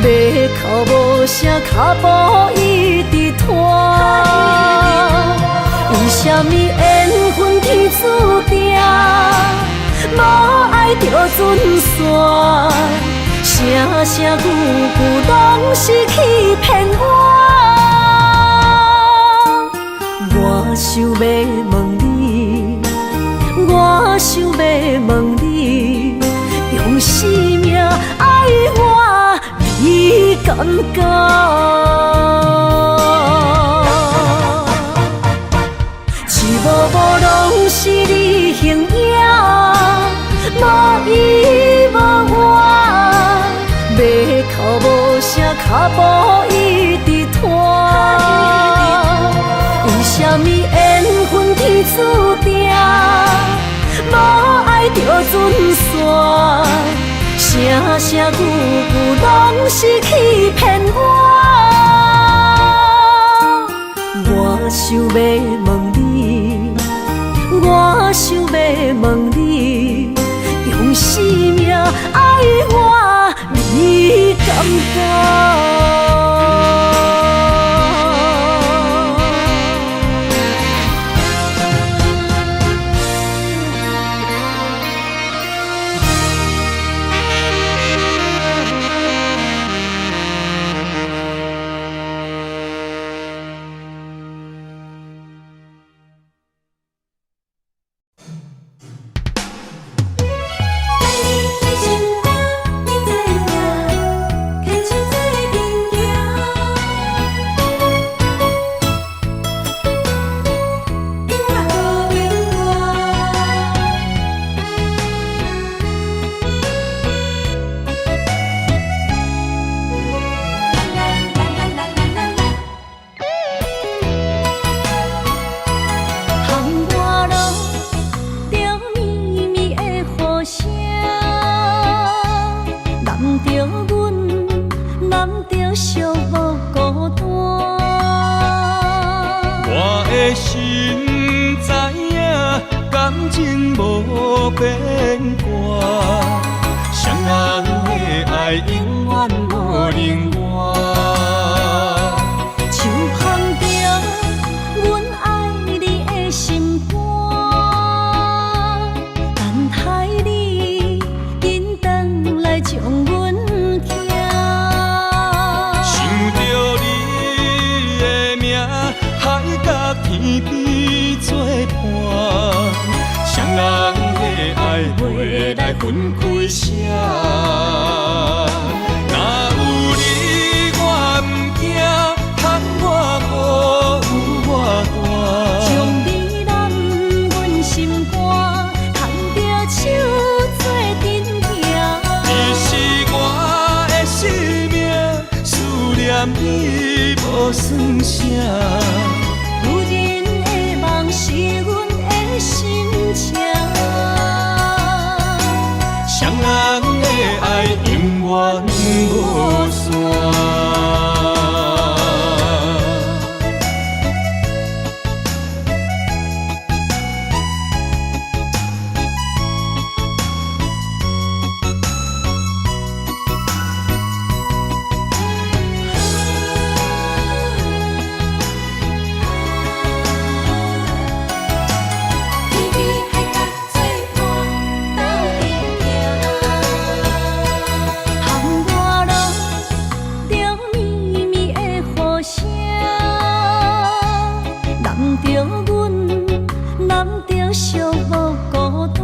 倚，欲哭無聲，跤步一直拖。為啥物緣分天注定，無愛就準散，聲聲句句攏是欺騙我。我想欲問你，我想欲問你，用生命愛我，你敢敢？一幕幕攏是你形影，無依無倚，欲哭無聲，跤步一直拖。為啥物緣分天注定，無愛就準散，聲聲句句攏是欺騙我。我想欲問你，我想欲問你，用生命愛我，你敢敢？天邊做伴，雙人的愛袂來分開捨。若有你我毋驚，窗外雨有偌大。將你攬阮心肝，牽著手做陣行。你是我的生命，思念你無算啥。女人的夢是阮的心情。雙人的愛永遠無散。天边海角做伴，斗陣行。窗外落著绵绵的雨聲，攬著阮，攬著寂寞孤單。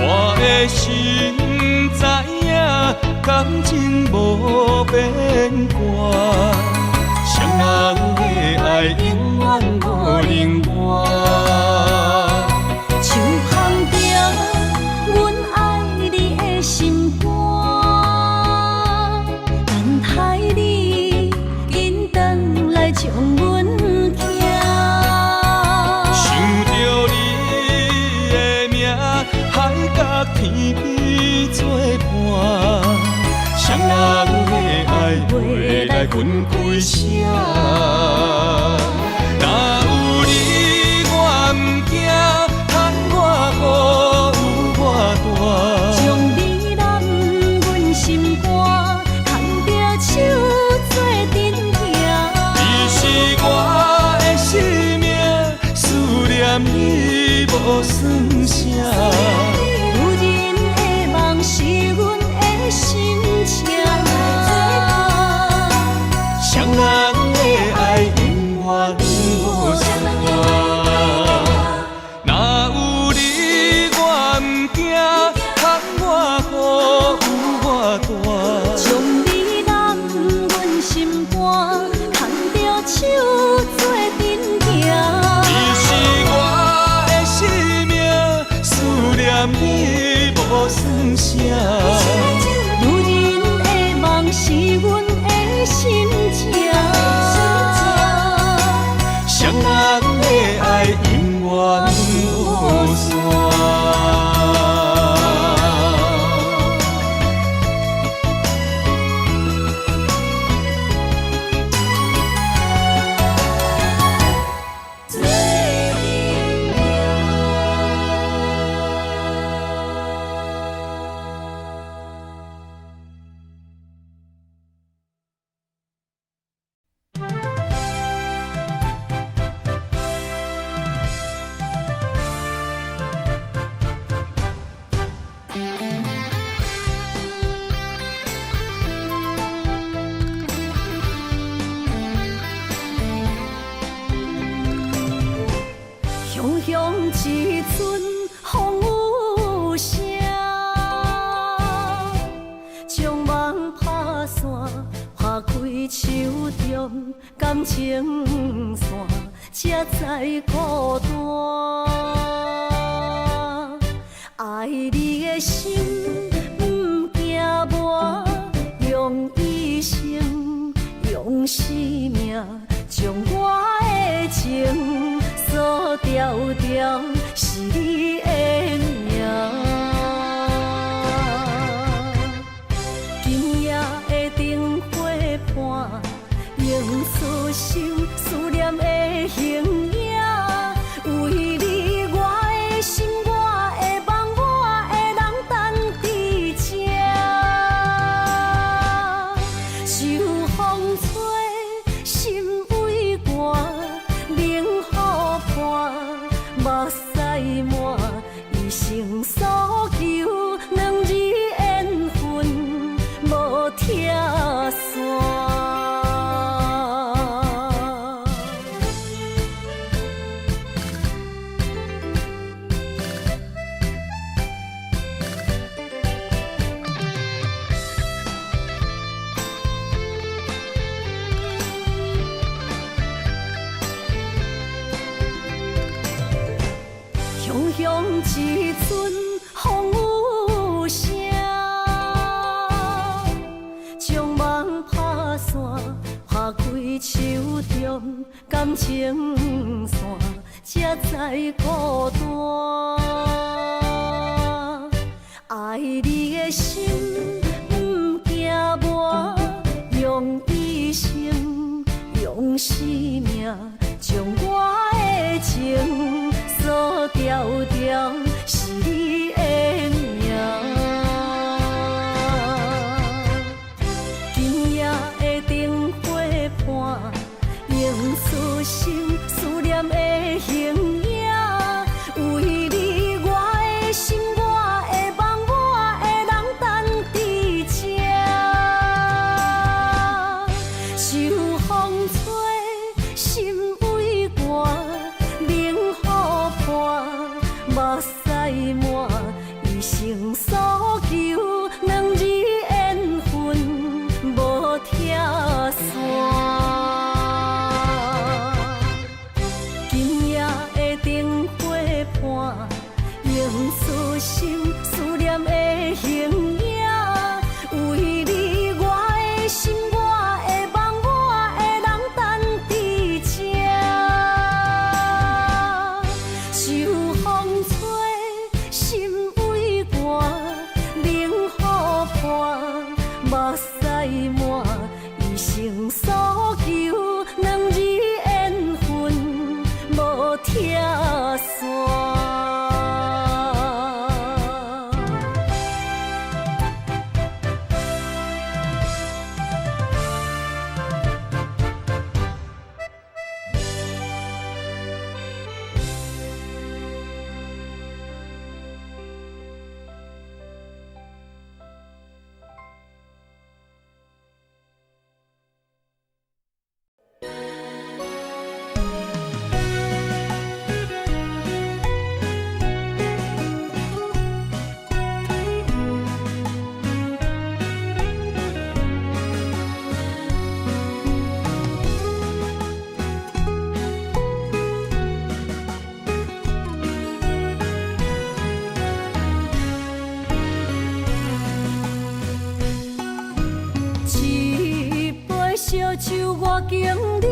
我的心知影，感情無變卦，雙人的愛永遠無能換。手捧著阮愛你的心肝，等待你緊轉來將阮疼。想著你的名，海角天邊做伴，雙人的愛袂來分開捨。若有你我毋驚，窗外雨有偌大。將你攬阮心肝，牽著手做陣行。你是我的生命，思念你無算啥。女人的夢是阮的心情。雙人的愛永遠無散。若有你我毋驚，窗外雨有偌大。將你攬阮心肝，牽著手做陣行。你是我的生命，思念你無算啥。女人的夢是阮的心情。雙人的愛永遠無散。做陣行。雄雄一阵風雨聲，將夢拍散，拍開手中感情線，才知孤單。愛你的心毋驚磨，用一生，用生命，將我的情鎖牢牢，是你的名。今夜的燈火伴，映出心思念的形影。為你，我的心，我的夢，我的人等佇這。受風吹，心畏寒，冷雨伴，目屎滿，一生所求，兩字緣分無拆散。一阵風雨聲，將夢拍散，拍開手中感情線，才知孤單。愛你的心毋驚磨，用一生，用生命，將我的情鎖牢牢，是你的名。今夜的燈火伴，映出心思念的形影。為你我的心，我的夢，我的人等佇這。秋風吹，心畏寒，冷雨伴，目屎滿，一生所求，兩字緣分無拆散。今夜的燈火伴，映出心思念的形影。為你我的心，我的夢，我的人等佇這。秋風吹，心畏寒，冷雨伴，目屎滿，一生所求，兩字緣分無拆散。一杯燒酒我敬你，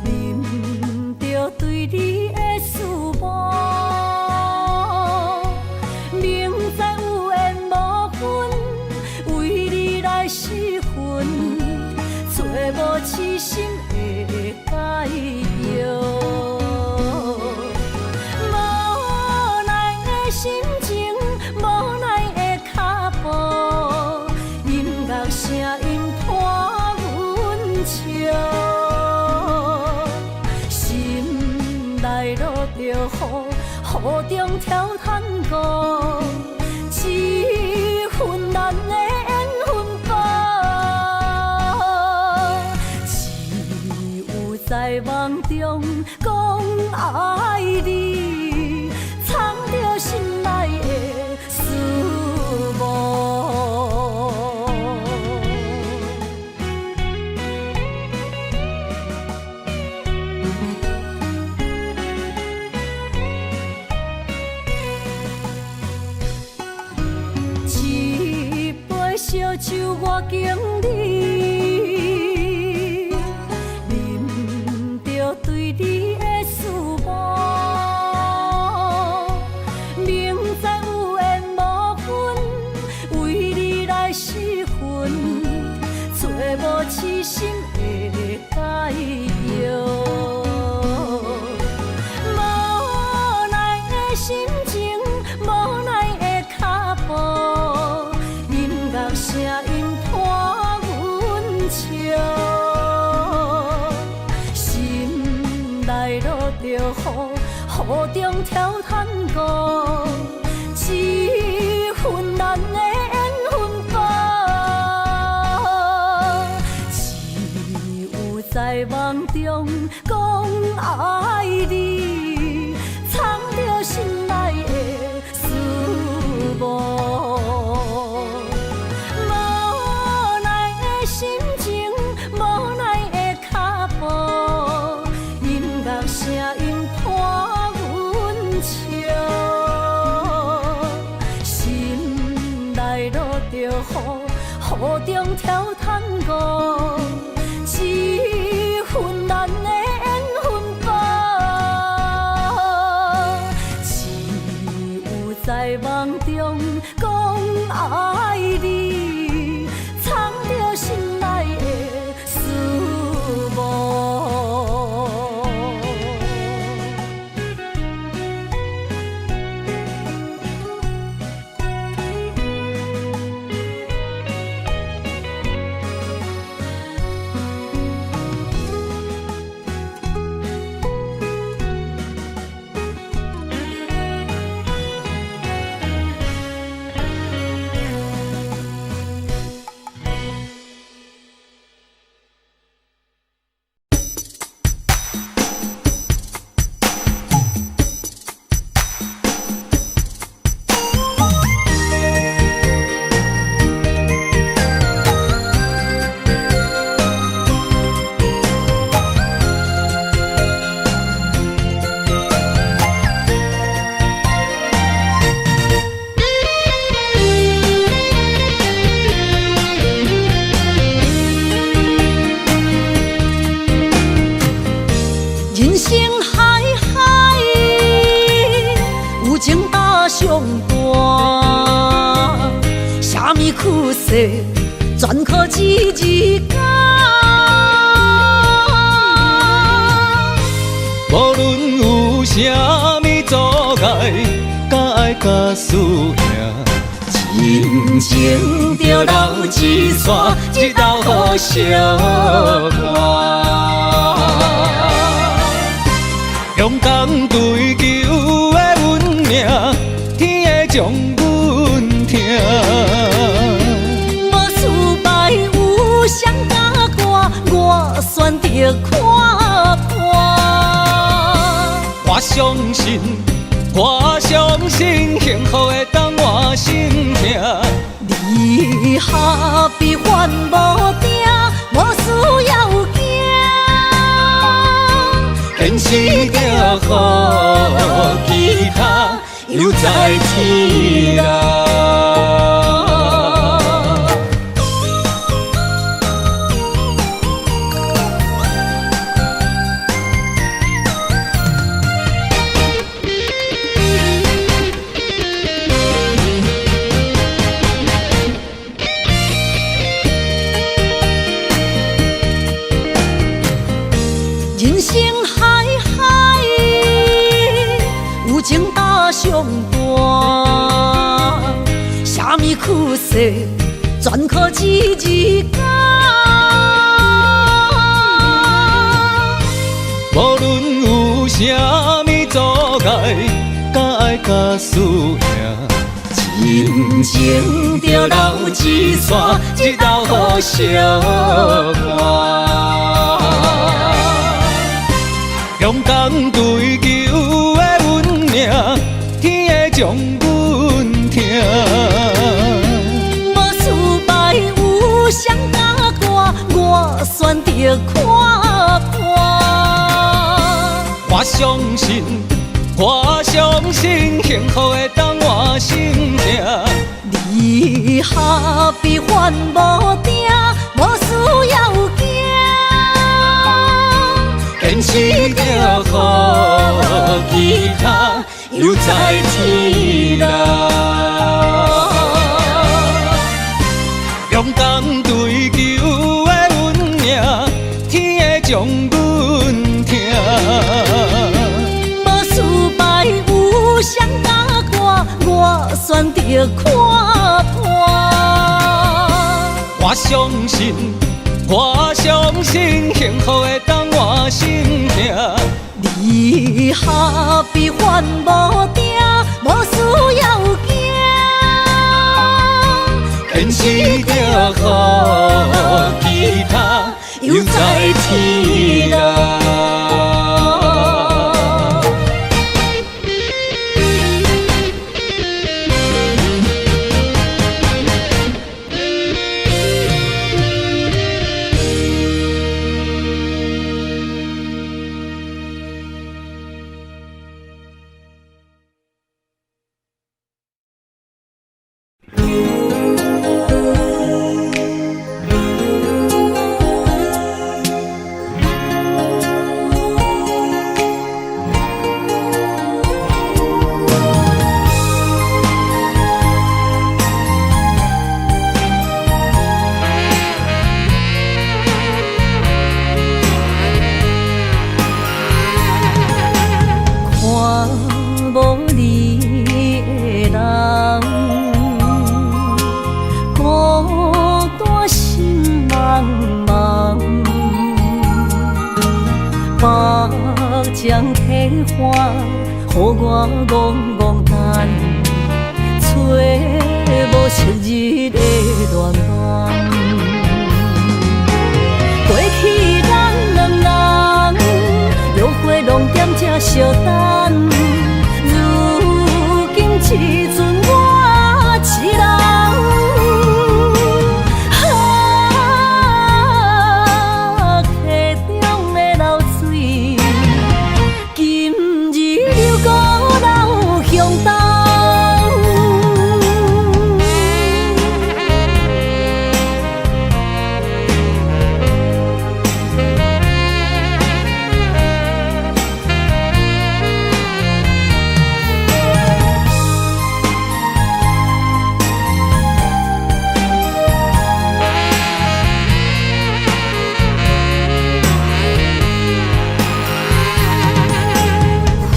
啉著對你的思慕。明知有緣無份，為你來失魂，找無痴心的解藥。無奈的心情，無奈的腳步，音樂聲音伴阮笑，心內落著雨，雨中跳探戈，這份難的緣分簿，只有在夢中講愛你，藏著心內的思慕。一杯燒酒我敬你，啉著對你的思慕。明知有緣無份，為你來失魂，找無痴心的解藥。無奈的心情，無奈的腳步，音樂聲音伴阮笑，心內落著雨，雨中跳探戈，這份難的緣分簿，只有在夢中講愛你，藏著心內的思慕。無奈的心情，無奈的腳步，音樂聲音伴阮雨中跳探戈，这份咱的缘分吧，只有在夢中講愛你，藏著心內的思慕。人生海海，有情搭相伴，啥物苦涩，全靠一日间。无论有啥物阻碍，甲愛甲輸贏，親情著流一線，一道好相伴。勇敢追求的阮命，天會將阮疼。無失敗有誰敢我，我選擇看破。我相信，我相信幸福會當換心疼。你何必煩無定，無需要驚。堅持著好，其他猶在天啦。人生海海，有情搭相伴，啥物苦涩，全靠一日间。無論有啥物阻礙，甲愛甲輸贏，親情著流一線，一道好相伴。勇敢追求的阮命，天會將阮疼。無失敗有誰敢我，我選擇看破。我相信，我相信幸福會當換心疼。你何必煩無定，無需要驚。堅持著好，其他猶在天啦。勇敢追求的阮命，天會將阮疼。無失敗有誰敢我，我選擇看破。我相信，我相信幸福會當換心疼。你何必煩無定，無需要驚。堅持著好，其他猶在天啦。將替換，予我戇戇等，揣無昔日的戀夢。過去咱兩人，約會攏踮這相等，如今只剩我一人。啊，溪中的流水，今日又閣流向東。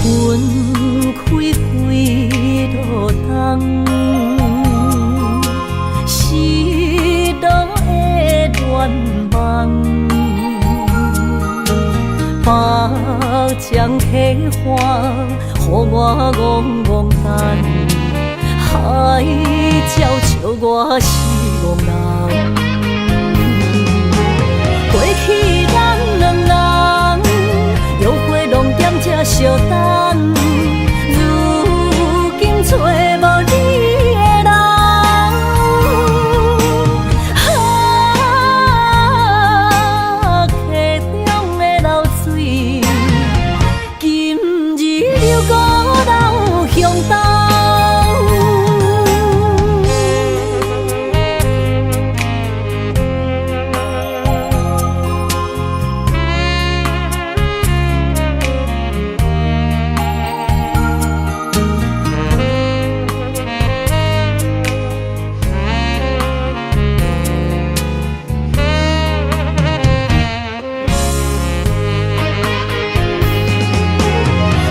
分開幾落冬，失落的願望，目將替換，予我戇戇等，海鸟笑我是戇人。過去咱兩人，約會攏踮這相等，如今揣無你的人。啊，溪中的流水，今日又閣流向東。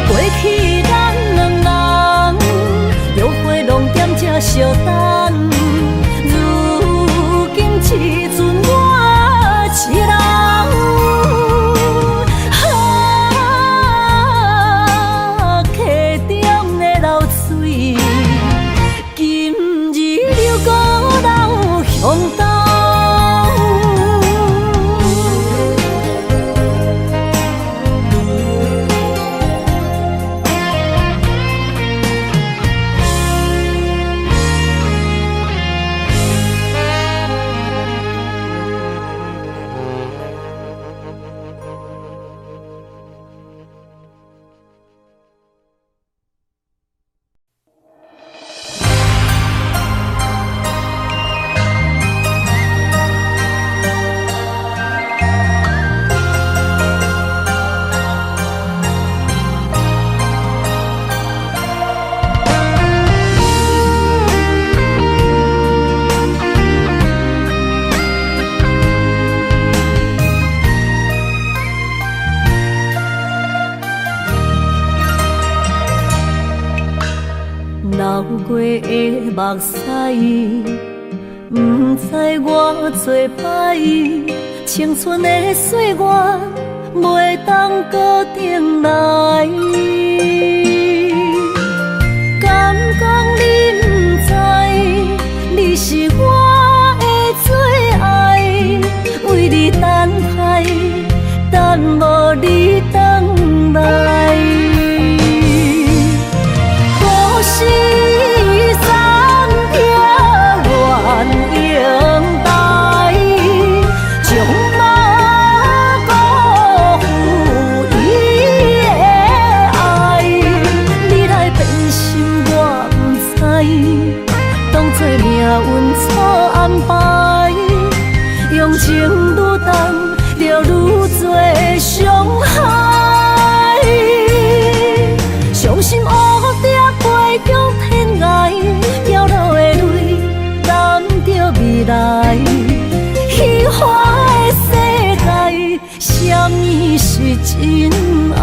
過去咱兩人，約會攏踮這相等，如今只剩我一人。啊，溪中的流水，今日又閣流向東。流過的目屎，毋知偌濟擺，青春的歲月袂當閣轉來。敢講你毋知，你是我的最愛，為你等待，等無你轉來。故事三疊鸳鸯台，將馬辜負伊的愛。你來變心我毋知，當作命運錯安排，用情愈重，就愈濟傷害。傷心烏蝶飛向天涯，飄落的淚染著未來。虛幻的世界，啥物是真愛？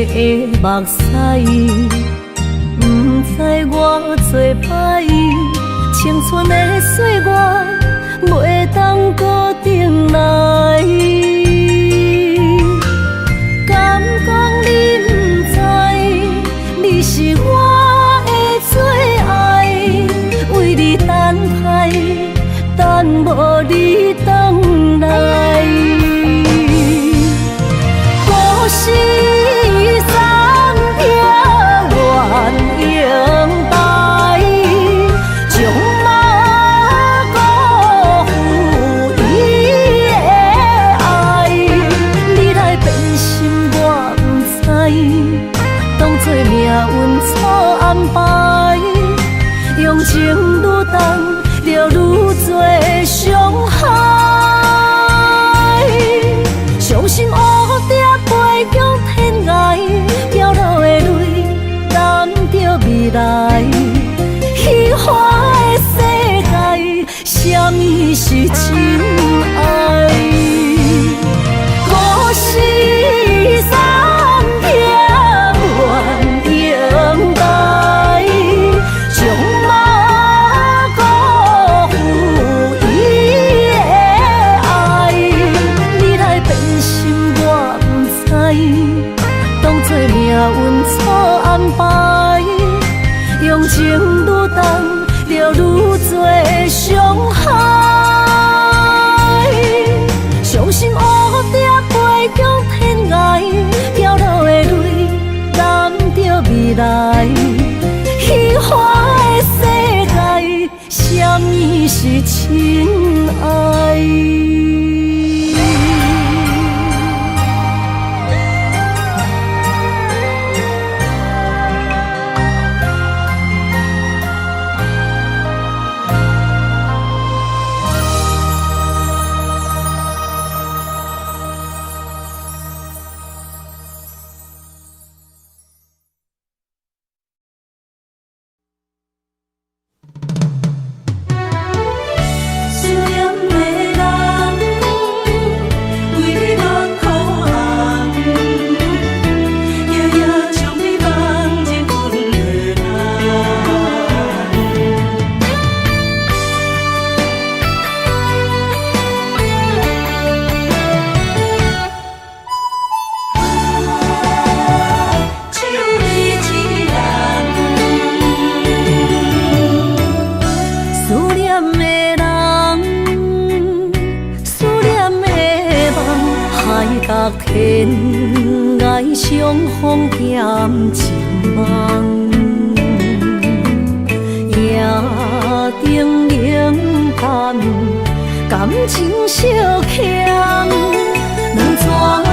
的目屎，毋知我做歹，青春的歲月袂當閣轉來。敢講你毋知，你是我的最愛，為你等待，等無你轉來。故事三撇鸳鸯台，將馬辜負伊的愛。你來變心我毋知，當作命運錯安排，用情愈重，就愈濟傷害。傷心烏蝶飛向天涯，飄落的淚擔著未來。虛幻的世界，啥物是真愛？故事三撇鸳鸯台，將馬辜負伊的愛。你來變心我毋知，當作命運錯安排，用情愈重，就愈濟傷害。傷心烏蝶飛向天涯，飄落的淚擔著未來。虛幻的世界，啥物是真愛？思念的人，為你目眶紅，夜夜將你放入阮的內。只有你一人。思念的人，思念的夢，海角天涯相逢兼情夢。夜燈冷淡，感情相欠，兩撮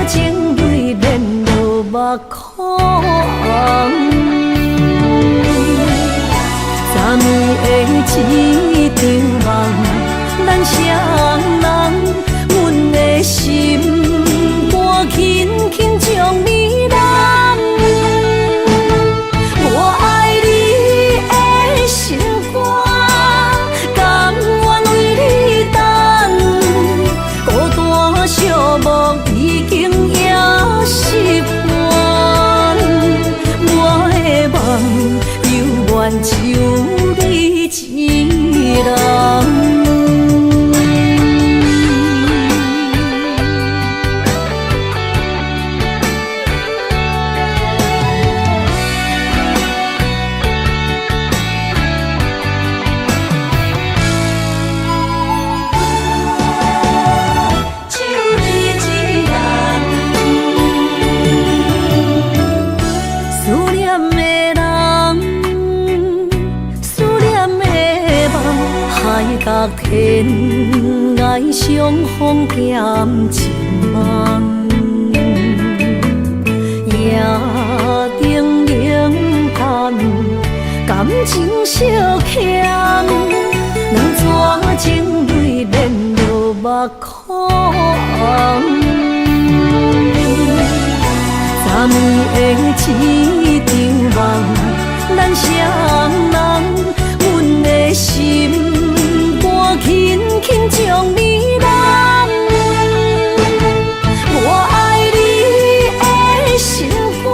情淚連落目眶紅。昨暝的一場夢，咱雙人，阮的心肝輕輕將你攬。我愛你的心肝，甘願為你等，孤單寂寞已經也習慣。我的夢猶原只有你一人。只有你一人。思念的人，思念的夢，海角天涯相逢兼情夢。夜燈冷淡，感情相欠，兩撮情淚連落目眶紅。昨暝的一場夢，咱雙人，阮的心肝輕輕將你攬。我愛你的心肝，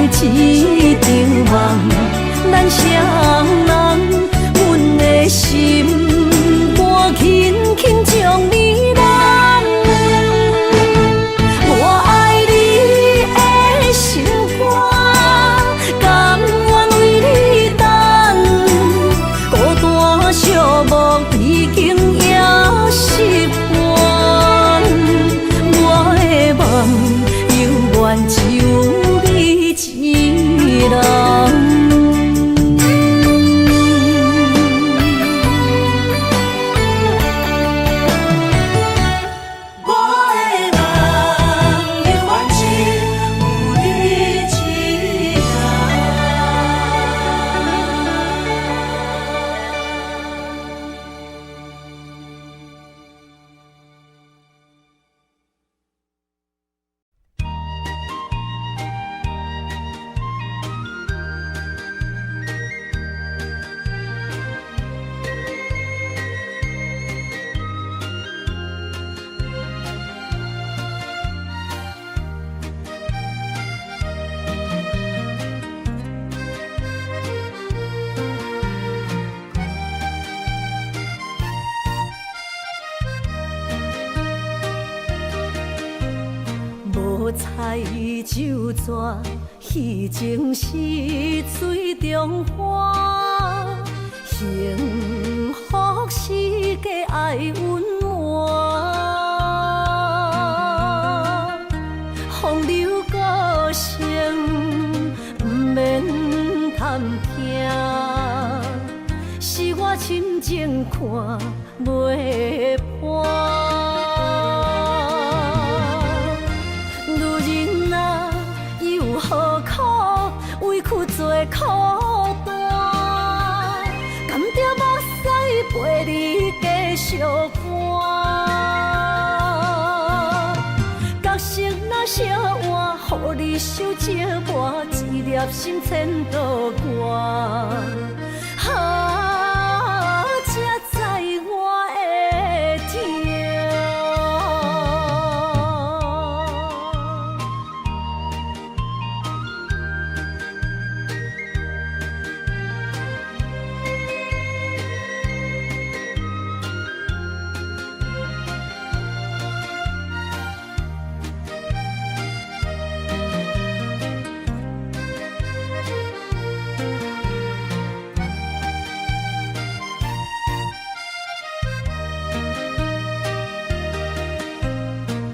一場夢，咱雙人，阮的心肝輕輕將你攬。我愛你的心肝，甘願為你等。孤單寂寞已經也習慣，我的夢猶原只有你一人。我的夢猶原只有你一人。無彩酒逝，彼情是水中花。幸福是假愛隱瞞，風流過程毋免探聽，是我深情看袂破。女人啊，又何苦委屈做苦單？甘著目屎陪你繼續伴。角色若相換，予你受折磨，一粒心千度寒。啊，才知我的痛。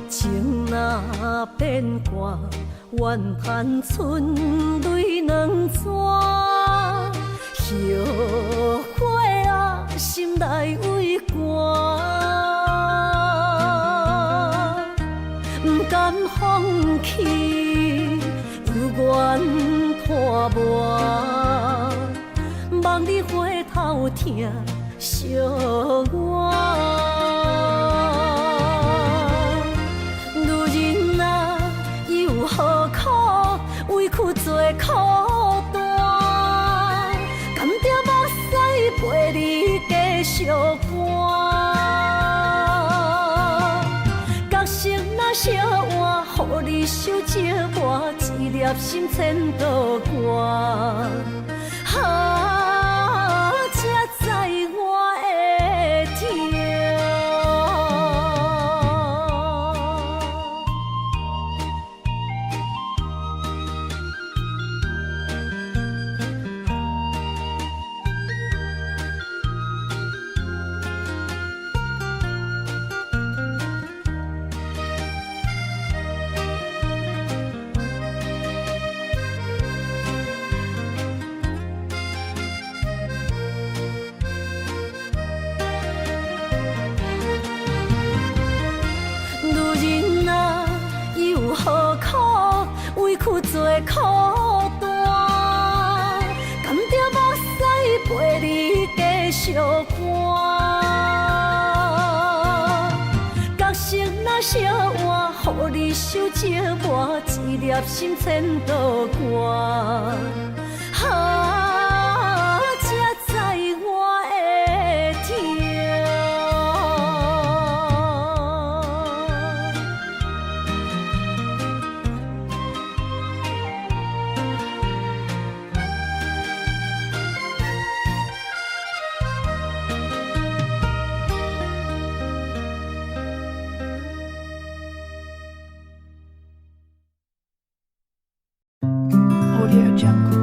情若變卦，怨叹剩淚兩逝。後悔啊，心內畏寒，毋甘放棄，猶原拖磨。望你回頭疼惜我。女人啊，又何苦委屈做苦單？甘著目屎陪你繼續伴。角色若相換，予你受折磨，一粒心千度寒。啊，才知我的痛。女人啊，又何苦委屈做苦單？甘著目屎陪你繼續伴。角色若相換，予你受折磨，一粒心千度寒。啊，才知我的痛。Audio Jungle.